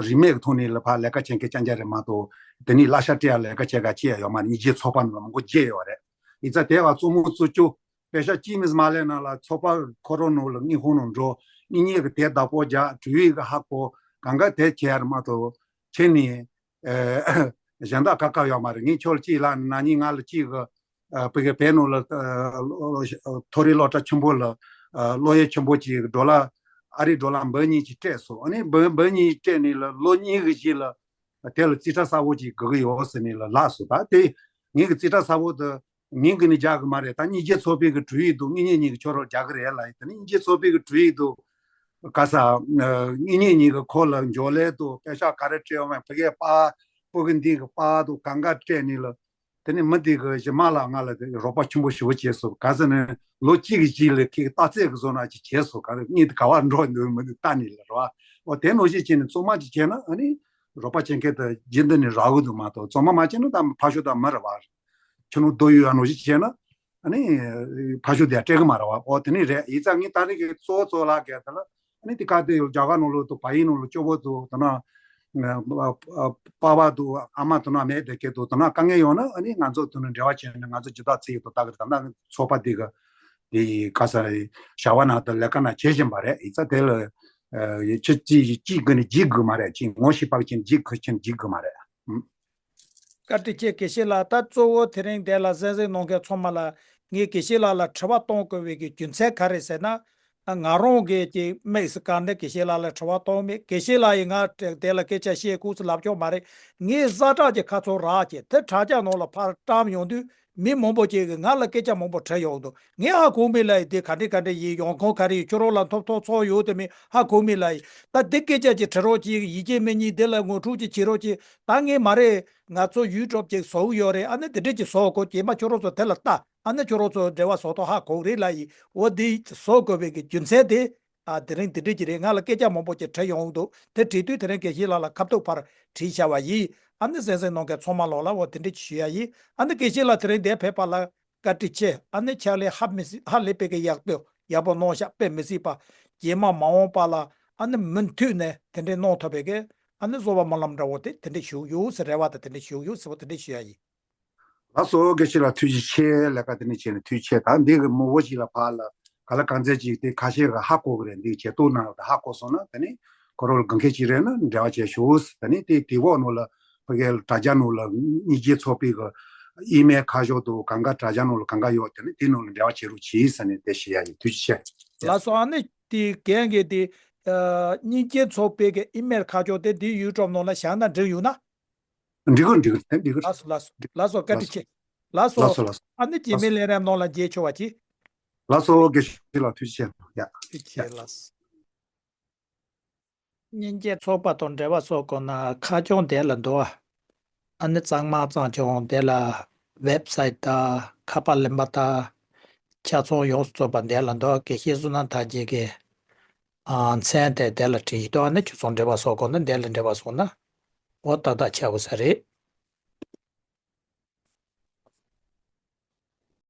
རིན་མེད་ཀྱི་ཐོག་ནས་ལ་ཕ་ལས་ཀ་བྱེད་མཁན་རྐྱང་རྐྱང་རེད་མ་གཏོགས་དེ་ནི་གླ་ཆ་སྤྲད་ཡ་ལས་ཀ་བྱེད་ག་ཅི་ཡ་ཡོད་མ་རེད། སྙིང་རྗེ་ཚོགས་པ་ནང་ལ་མང་པོ་རྗེས་ཡོད་རེད། ཡིན་ཙང་དེ་བ་གཙོ་མོ་གཙོ་ཆུ་པེ་ཤག་གཅིག་མིན་མ་ལས་ན་ལ་ཚོགས་པ་ཁོ་རང་ནང་ལ་དངུལ་ཁང་ནང་འགྲོ་དངུལ་གཉེར་གི་དེ་བདག་པོ་རྒྱག་དྲུལ་ཡིག་གི་ཧ་གོ་གང་ག་དེ་བྱེད་ཡ་རེད་མ་གཏོགས་ཁྱེད་ནི་ཨེ་གཞན་དག་ཁ་ཁ་ཡོད་མ་རེད། ངས་ཁྱོད་ལ་གཅིག་ལ་ན་ནིང་ང་ལ་གཅིག་གི་ཨ་བོད་ཀྱི་བོད་ནང་ལ་ཨ་མཐོ་རིམ་སློབ་གྲྭ་ཆེན་པོ་ལ་ཨ་སློབ་ཡོན་ཆེན་པོ་གཅིག་ཌོ་ལར་ཨ་རི་ཌོ་ལར་འབུམ་གཉིས་ཅིག་སྤྲད་སོང་། ཨ་ནི་འབུམ་འབུམ་གཉིས་སྤྲད་ནས་ལ་ལོ་གཉིས་ཀྱི་རྗེས་ལ་དེ་ལ་རྩིས་ཁྲ་གསར་པོ་ཅིག་དགོས་ཀྱི་ཡོད་ཟེར་ནས་ལ་ལབ་སོང་། ད་དེ་ངེད་ཀྱི་རྩིས་ཁྲ་གསར་པོ་དེ་ངེད་ཀྱི་ནི་རྒྱག་གི་མ་རེད། ད་སྙིང་རྗེ་ཚོགས་པའི་གི་དྲུང་ཡིག་དང་དངུལ་གཉེར་གཉིས་ཀྱི་ཁྱོད་རང་རྒྱག་གི་རེད་ལ། ཡིན་ད་ནི་སྙིང་རྗེ་ཚོགས་པའི་གི་དྲུང་ཡིག་དང་ག་ས་དངུལ་གཉེར་གཉིས་ཀྱི་ཁོ་ལ་འབྱོར་ལས་དང་པེ་ཤག་ག་རེ་སྤྲད་ཡོད་མེད་ཕ་གིའི་པར་སྤུ་གུ་འདི་གི་པར་དང་གང་ག་སྤྲད་ནི་ལ། དེ་ནས་མི་འདི་གི་གཞི་མ་ལ་ང་ལ་དེ་རོགས་པ་ཆེན་པོ་ཞེ་པོ་བྱས་སོང་། ག་ཟེར་ན་ལོ་གཅིག་གི་རྗེས་ལ་ཁྱེད་ཀྱི་རྟགས་རྩལ་གི་བཟོ་ན་ཅིག་བྱས་སོང་། ག་རེ་གཉིད་ག་བར་འགྲོ་འདོད་མི་འདུག་ལྟ་ནི་ལ་རོ། འོ་དེ་ནོ་ཞིག་བྱས་ནས་གཙང་མ་ཅིག་བྱས་ན་ཨ་ནི་རོགས་པ་བྱེད་མཁན་དེ་རྗེས་འདི་ནས་རག་གི་འདུག་མ་གཏོགས་གཙང་མ་མ་བྱས་ན་ད་ཕ་ཤོ་ད་མི་རེད་བ། ཁྱོད་ནོ་རྡོ་ཡོད་ཨ་ནོ་ཞིག་བྱས་ན་ཨ་ནི་ཕ་ཤོ་དེ་སྤྲད་གི་མ་རེད་བ། འོ་དེ་ནི་རེད། ཡིན་ཙང་ངས་ད་རེས་ཀྱི་གཙོ་བོ་གཙོ་བོ་ལ་གལ་ད་ལ། ཨ་ནི་དེ་ག་དེ་ཡོད་རྒྱ་གར་ནང་ལོགས་དུ་བ་ཡིན་ནང་ལོགས་སྐྱོ་བོ་དུ་ད་ན་པ་པ་དུ་ཨ་མ་དུ་ན་མེད་དེ་སྐད་དུ་ད་ན་དཀའ་ངལ་ཡོང་ན་ཨ་ནི་ང་ཚོ་དུ་ན་འབྲེལ་བ་བྱས་ནས་ང་ཚོ་ཇི་ལྟར་ཚེ་ཡི་དུ་ལྟ་གི་ད་ན་ཚོགས་པ་དེ་ག་དེ་ག་ས་བྱ་བ་ན་དུ་ལས་ཀ་ན་བྱེད་བཞིན་པ་རེད། ཡིན་ཙང་དེ་ལ་ཆུ་ཅི་ཅི་དགོས་ནས་འཇིག་དགོས་མ་རེད། ཅི་ངོ་ཤེས་པ་ཅན་འཇིག་དགོས་ཅན་འཇིག་དགོས་མ་རེད། བཀའ་དྲིན་ཆེ་དགེ་བཤེས་ལགས། ད་གཙོ་བོ་དེ་རིང་འདི་ལ་གསན་གཟིགས་གནང་མཁན་ཚང་མ་ལ་ངས་དགེ་བཤེས་ལགས་ལ་དྲི་བ་གཏོང་དགོས་པའི་གི་རྒྱུ་མཚན་ག་རེ་ཟེར་ན། ང་རང་གི་ཀྱི་དམིགས་སུ་བཀར་ནས་དགེ་བཤེས་ལགས་ལ་དྲི་བ་གཏོང་མེད། དགེ་བཤེས་ལགས་ཡིས་ང་དེ་ལ་སྐད་ཆ་བཤད་ཁུངས་སུ་ལབ་ཀྱོག་མ་རེད། ངས་ཛ་དྲག་གི་ཁ་ཚོན་རག་བྱས་དེ་དྲ་རྒྱ་ནང་ལ་ཕར་བཀྲམ་ཡོང་དུས་མི་མང་པོ་ཅིག་གིས་ང་ལ་སྐད་ཆ་མང་པོ་དྲིས་ཡོང་འདུག་ངས་ཧ་གོ་མེད་ལ་ཡི་དེ་ག་འདྲས་ག་འདྲས་ཡིན་ཡོང་ཁུངས་ག་རེ་ཡིན་ཁྱོད་རང་ལ་ཐོབ་ཐང་ཚང་ཡོད་དེ་མིན་ཧ་གོ་མེད་ལ་ཡི། ད་དེ་སྐད་ཆ་ཅིག་དྲི་རོགས་ཅིག་ཡི་གེ་མི་གཉིས་དེ་ལ་ངོ་སྤྲོད་ཅིག་བྱེད་རོགས་ཅིག་ད་ངས་མ་རེད། ང་ཚོ་ཡུ་ཊུབ་ཅིག་བཟོ་གི་ཡོད་རེད། ཨ་ནི་དེ་འདྲས་ཅིག་བཟོ་དགོས། རྗེས་མ་ཁྱོད་རང་ཚོ་དེ་ལ་ལྟ། ཨ་ནི་ཁྱོད་རང་ཚོ་འབྲེལ་བ་བཟོ་ཐོག་ཧ་གོ་རེད་ལ་ཡི། འོ་དེ་བཟོ་དགོས་པའི་གི་རྒྱུ་མཚན་དེ་ཨ་དེ་རིང་དེ་འདྲས་ཅིག་རེད། ང་ལ་སྐད་ཆ་མང་པོ་ཅིག་དྲིས་ཡོང་འདུག་དེ་དྲིས་དུས་དེ་རིང་དགེ་བཤེས་ལགས་ལ་ཁ་ཐུག་ཕར་དྲིས་བྱ་བ་ཡིན། ཨ་ནི་གསན་གཟིགས་གནང་མཁན་ཚང་མ་ལོག་ལ་འོ་དེ་འདྲས་ཅིག་ཞུ་ཡ་ཡིན། ཨ་ནི་དགེ་བཤེས་ལགས་དེ་རིང་འདིར་ཕེབས་པ་ལ་བཀའ་དྲིན་ཆེ། ཨ་ནི་ཕྱག་ལས་ཧ་མི་སྲིད་ཧ་ལས་པའི་གི་ཡག་པོ་ཡག་པོ་གནང་ཤག་དཔེ་མི་སྲིད་པ་རྗེས་མ་མ་འོངས་པ་ལ་ཨ་ནི་མུ་མཐུད་ནས་དེ་འདྲས་གནང་ཐུབ་པའི་གི་ཨ་ནི་གསོལ་བ་སྨོན་ལམ་འདྲ་བོ་དེ་དེ་འདྲས་ཞུ་ཡོད་ཟེར་རེ་བ་དང་དེ་འདྲས་ཞུ་ཡོད་ཟེར་བ་དེ་འདྲས་ཞུ་ཡ་ཡིན། ལགས་སོ། དགེ་བཤེས་ལགས་ཐུགས་རྗེ་ཆེ། ལས་ཀ་དེ་ནས་བྱས་ནས་ཐུགས་རྗེ་ཆེ། ད་འདི་གི་མང་པོ་ཞིག་ལ་ཕར་ལ་ག་ལ་གང་ཚད་ཅིག་དེ་ཁ་ཤས་ཀྱིས་ཧ་གོ་གི་རེད། འདི་བྱེད་ཐུབ་ན་ཧ་གོ་སོང་ན་དེ་ནས་ཁོ་རང་ལ་དགོངས་འགལ་ཅིག་རེད་ན་འབྲེལ་བ་བྱེད་ཤོག། དེ་ནས་དེ་དེ་འོག་ནང་ལ་ཕ་གི་དྲ་རྒྱ་ནང་ལ་གཉིས་སྐྱེས་ཚོགས་པའི་གི་ཨི་མེལ་ཁ་ཤོག་དང་གང་ག་དྲ་རྒྱ་ནང་ལ་གང་ག་ཡོད། དེ་ནས་དེ་ནང་ལ་འབྲེལ་བ་བྱེད་རོགས་གྱིས་ཟེར་ནས་དེ་ཞུ་ཡ་ཡིན། ཐུགས་རྗེ་ཆེ། ལགས་སོ། ཨ་ནི་དེ་རྒན་གྱིས་དེ་ཨ་གཉིས་སྐྱེས་ཚོགས་པའི་གི་ཨི་མེལ་ཁ་ཤོག་དེ་དེ་ཡུ་ཊུབ་ནང་ལ་བཞག་ན་འགྲིག་ཡོད་ན། འགྲིག་གི་འགྲིག་གི་དེ་འགྲིག་གི། ལགས་སོ་ལགས་སོ་ལགས་སོ། བཀའ་དྲིན་ཆེ། ལགས་སོ། ལགས་སོ་ལགས་སོ། ཨ་ནི་རྒྱུད་སྨད་ལས་རིམ་ནང་ལ་མཇལ་ཆོག་པ་གྱིས། ལགས་སོ། དགེ་བཤེས་ལགས་ཐུགས་རྗེ་ཆེ། ཡ། ཐུགས་རྗེ་ཆེ། ལགས་སོ། གཉིས་སྐྱེས་ཚོགས་པ་དང་འབྲེལ་བ་བཟོ་དགོས་ན་ཁ་བྱང་དེ་ལ་འདུག་ཨ། ཨ་ནི་གཙང་མ་གཙང་རྐྱང་དེ་ལ་ཝེབ་སའིཊ་དང་ཁ་པར་ལེན་པ་དང་ཆ་ཚང་ཡོངས་སུ་རྫོགས་པ་དེ་ལ་འདུག་ཨ། དགེ་བཤེས་བསོད་ནམས་དར་རྒྱས་ཀྱི་ཨ་མཚན་དེ་དེ་ལ་བྲིས་ཡོད་དོ། ཨ་ནི་ཁྱོད་ཚོ་འབྲེལ་བ་བཟོ་དགོས་ན་དེ་ལ་འབྲེལ་བ་བཟོ་ན་འོ་ཏག་ཏག་ཆགས་དགོས་ས་རེད།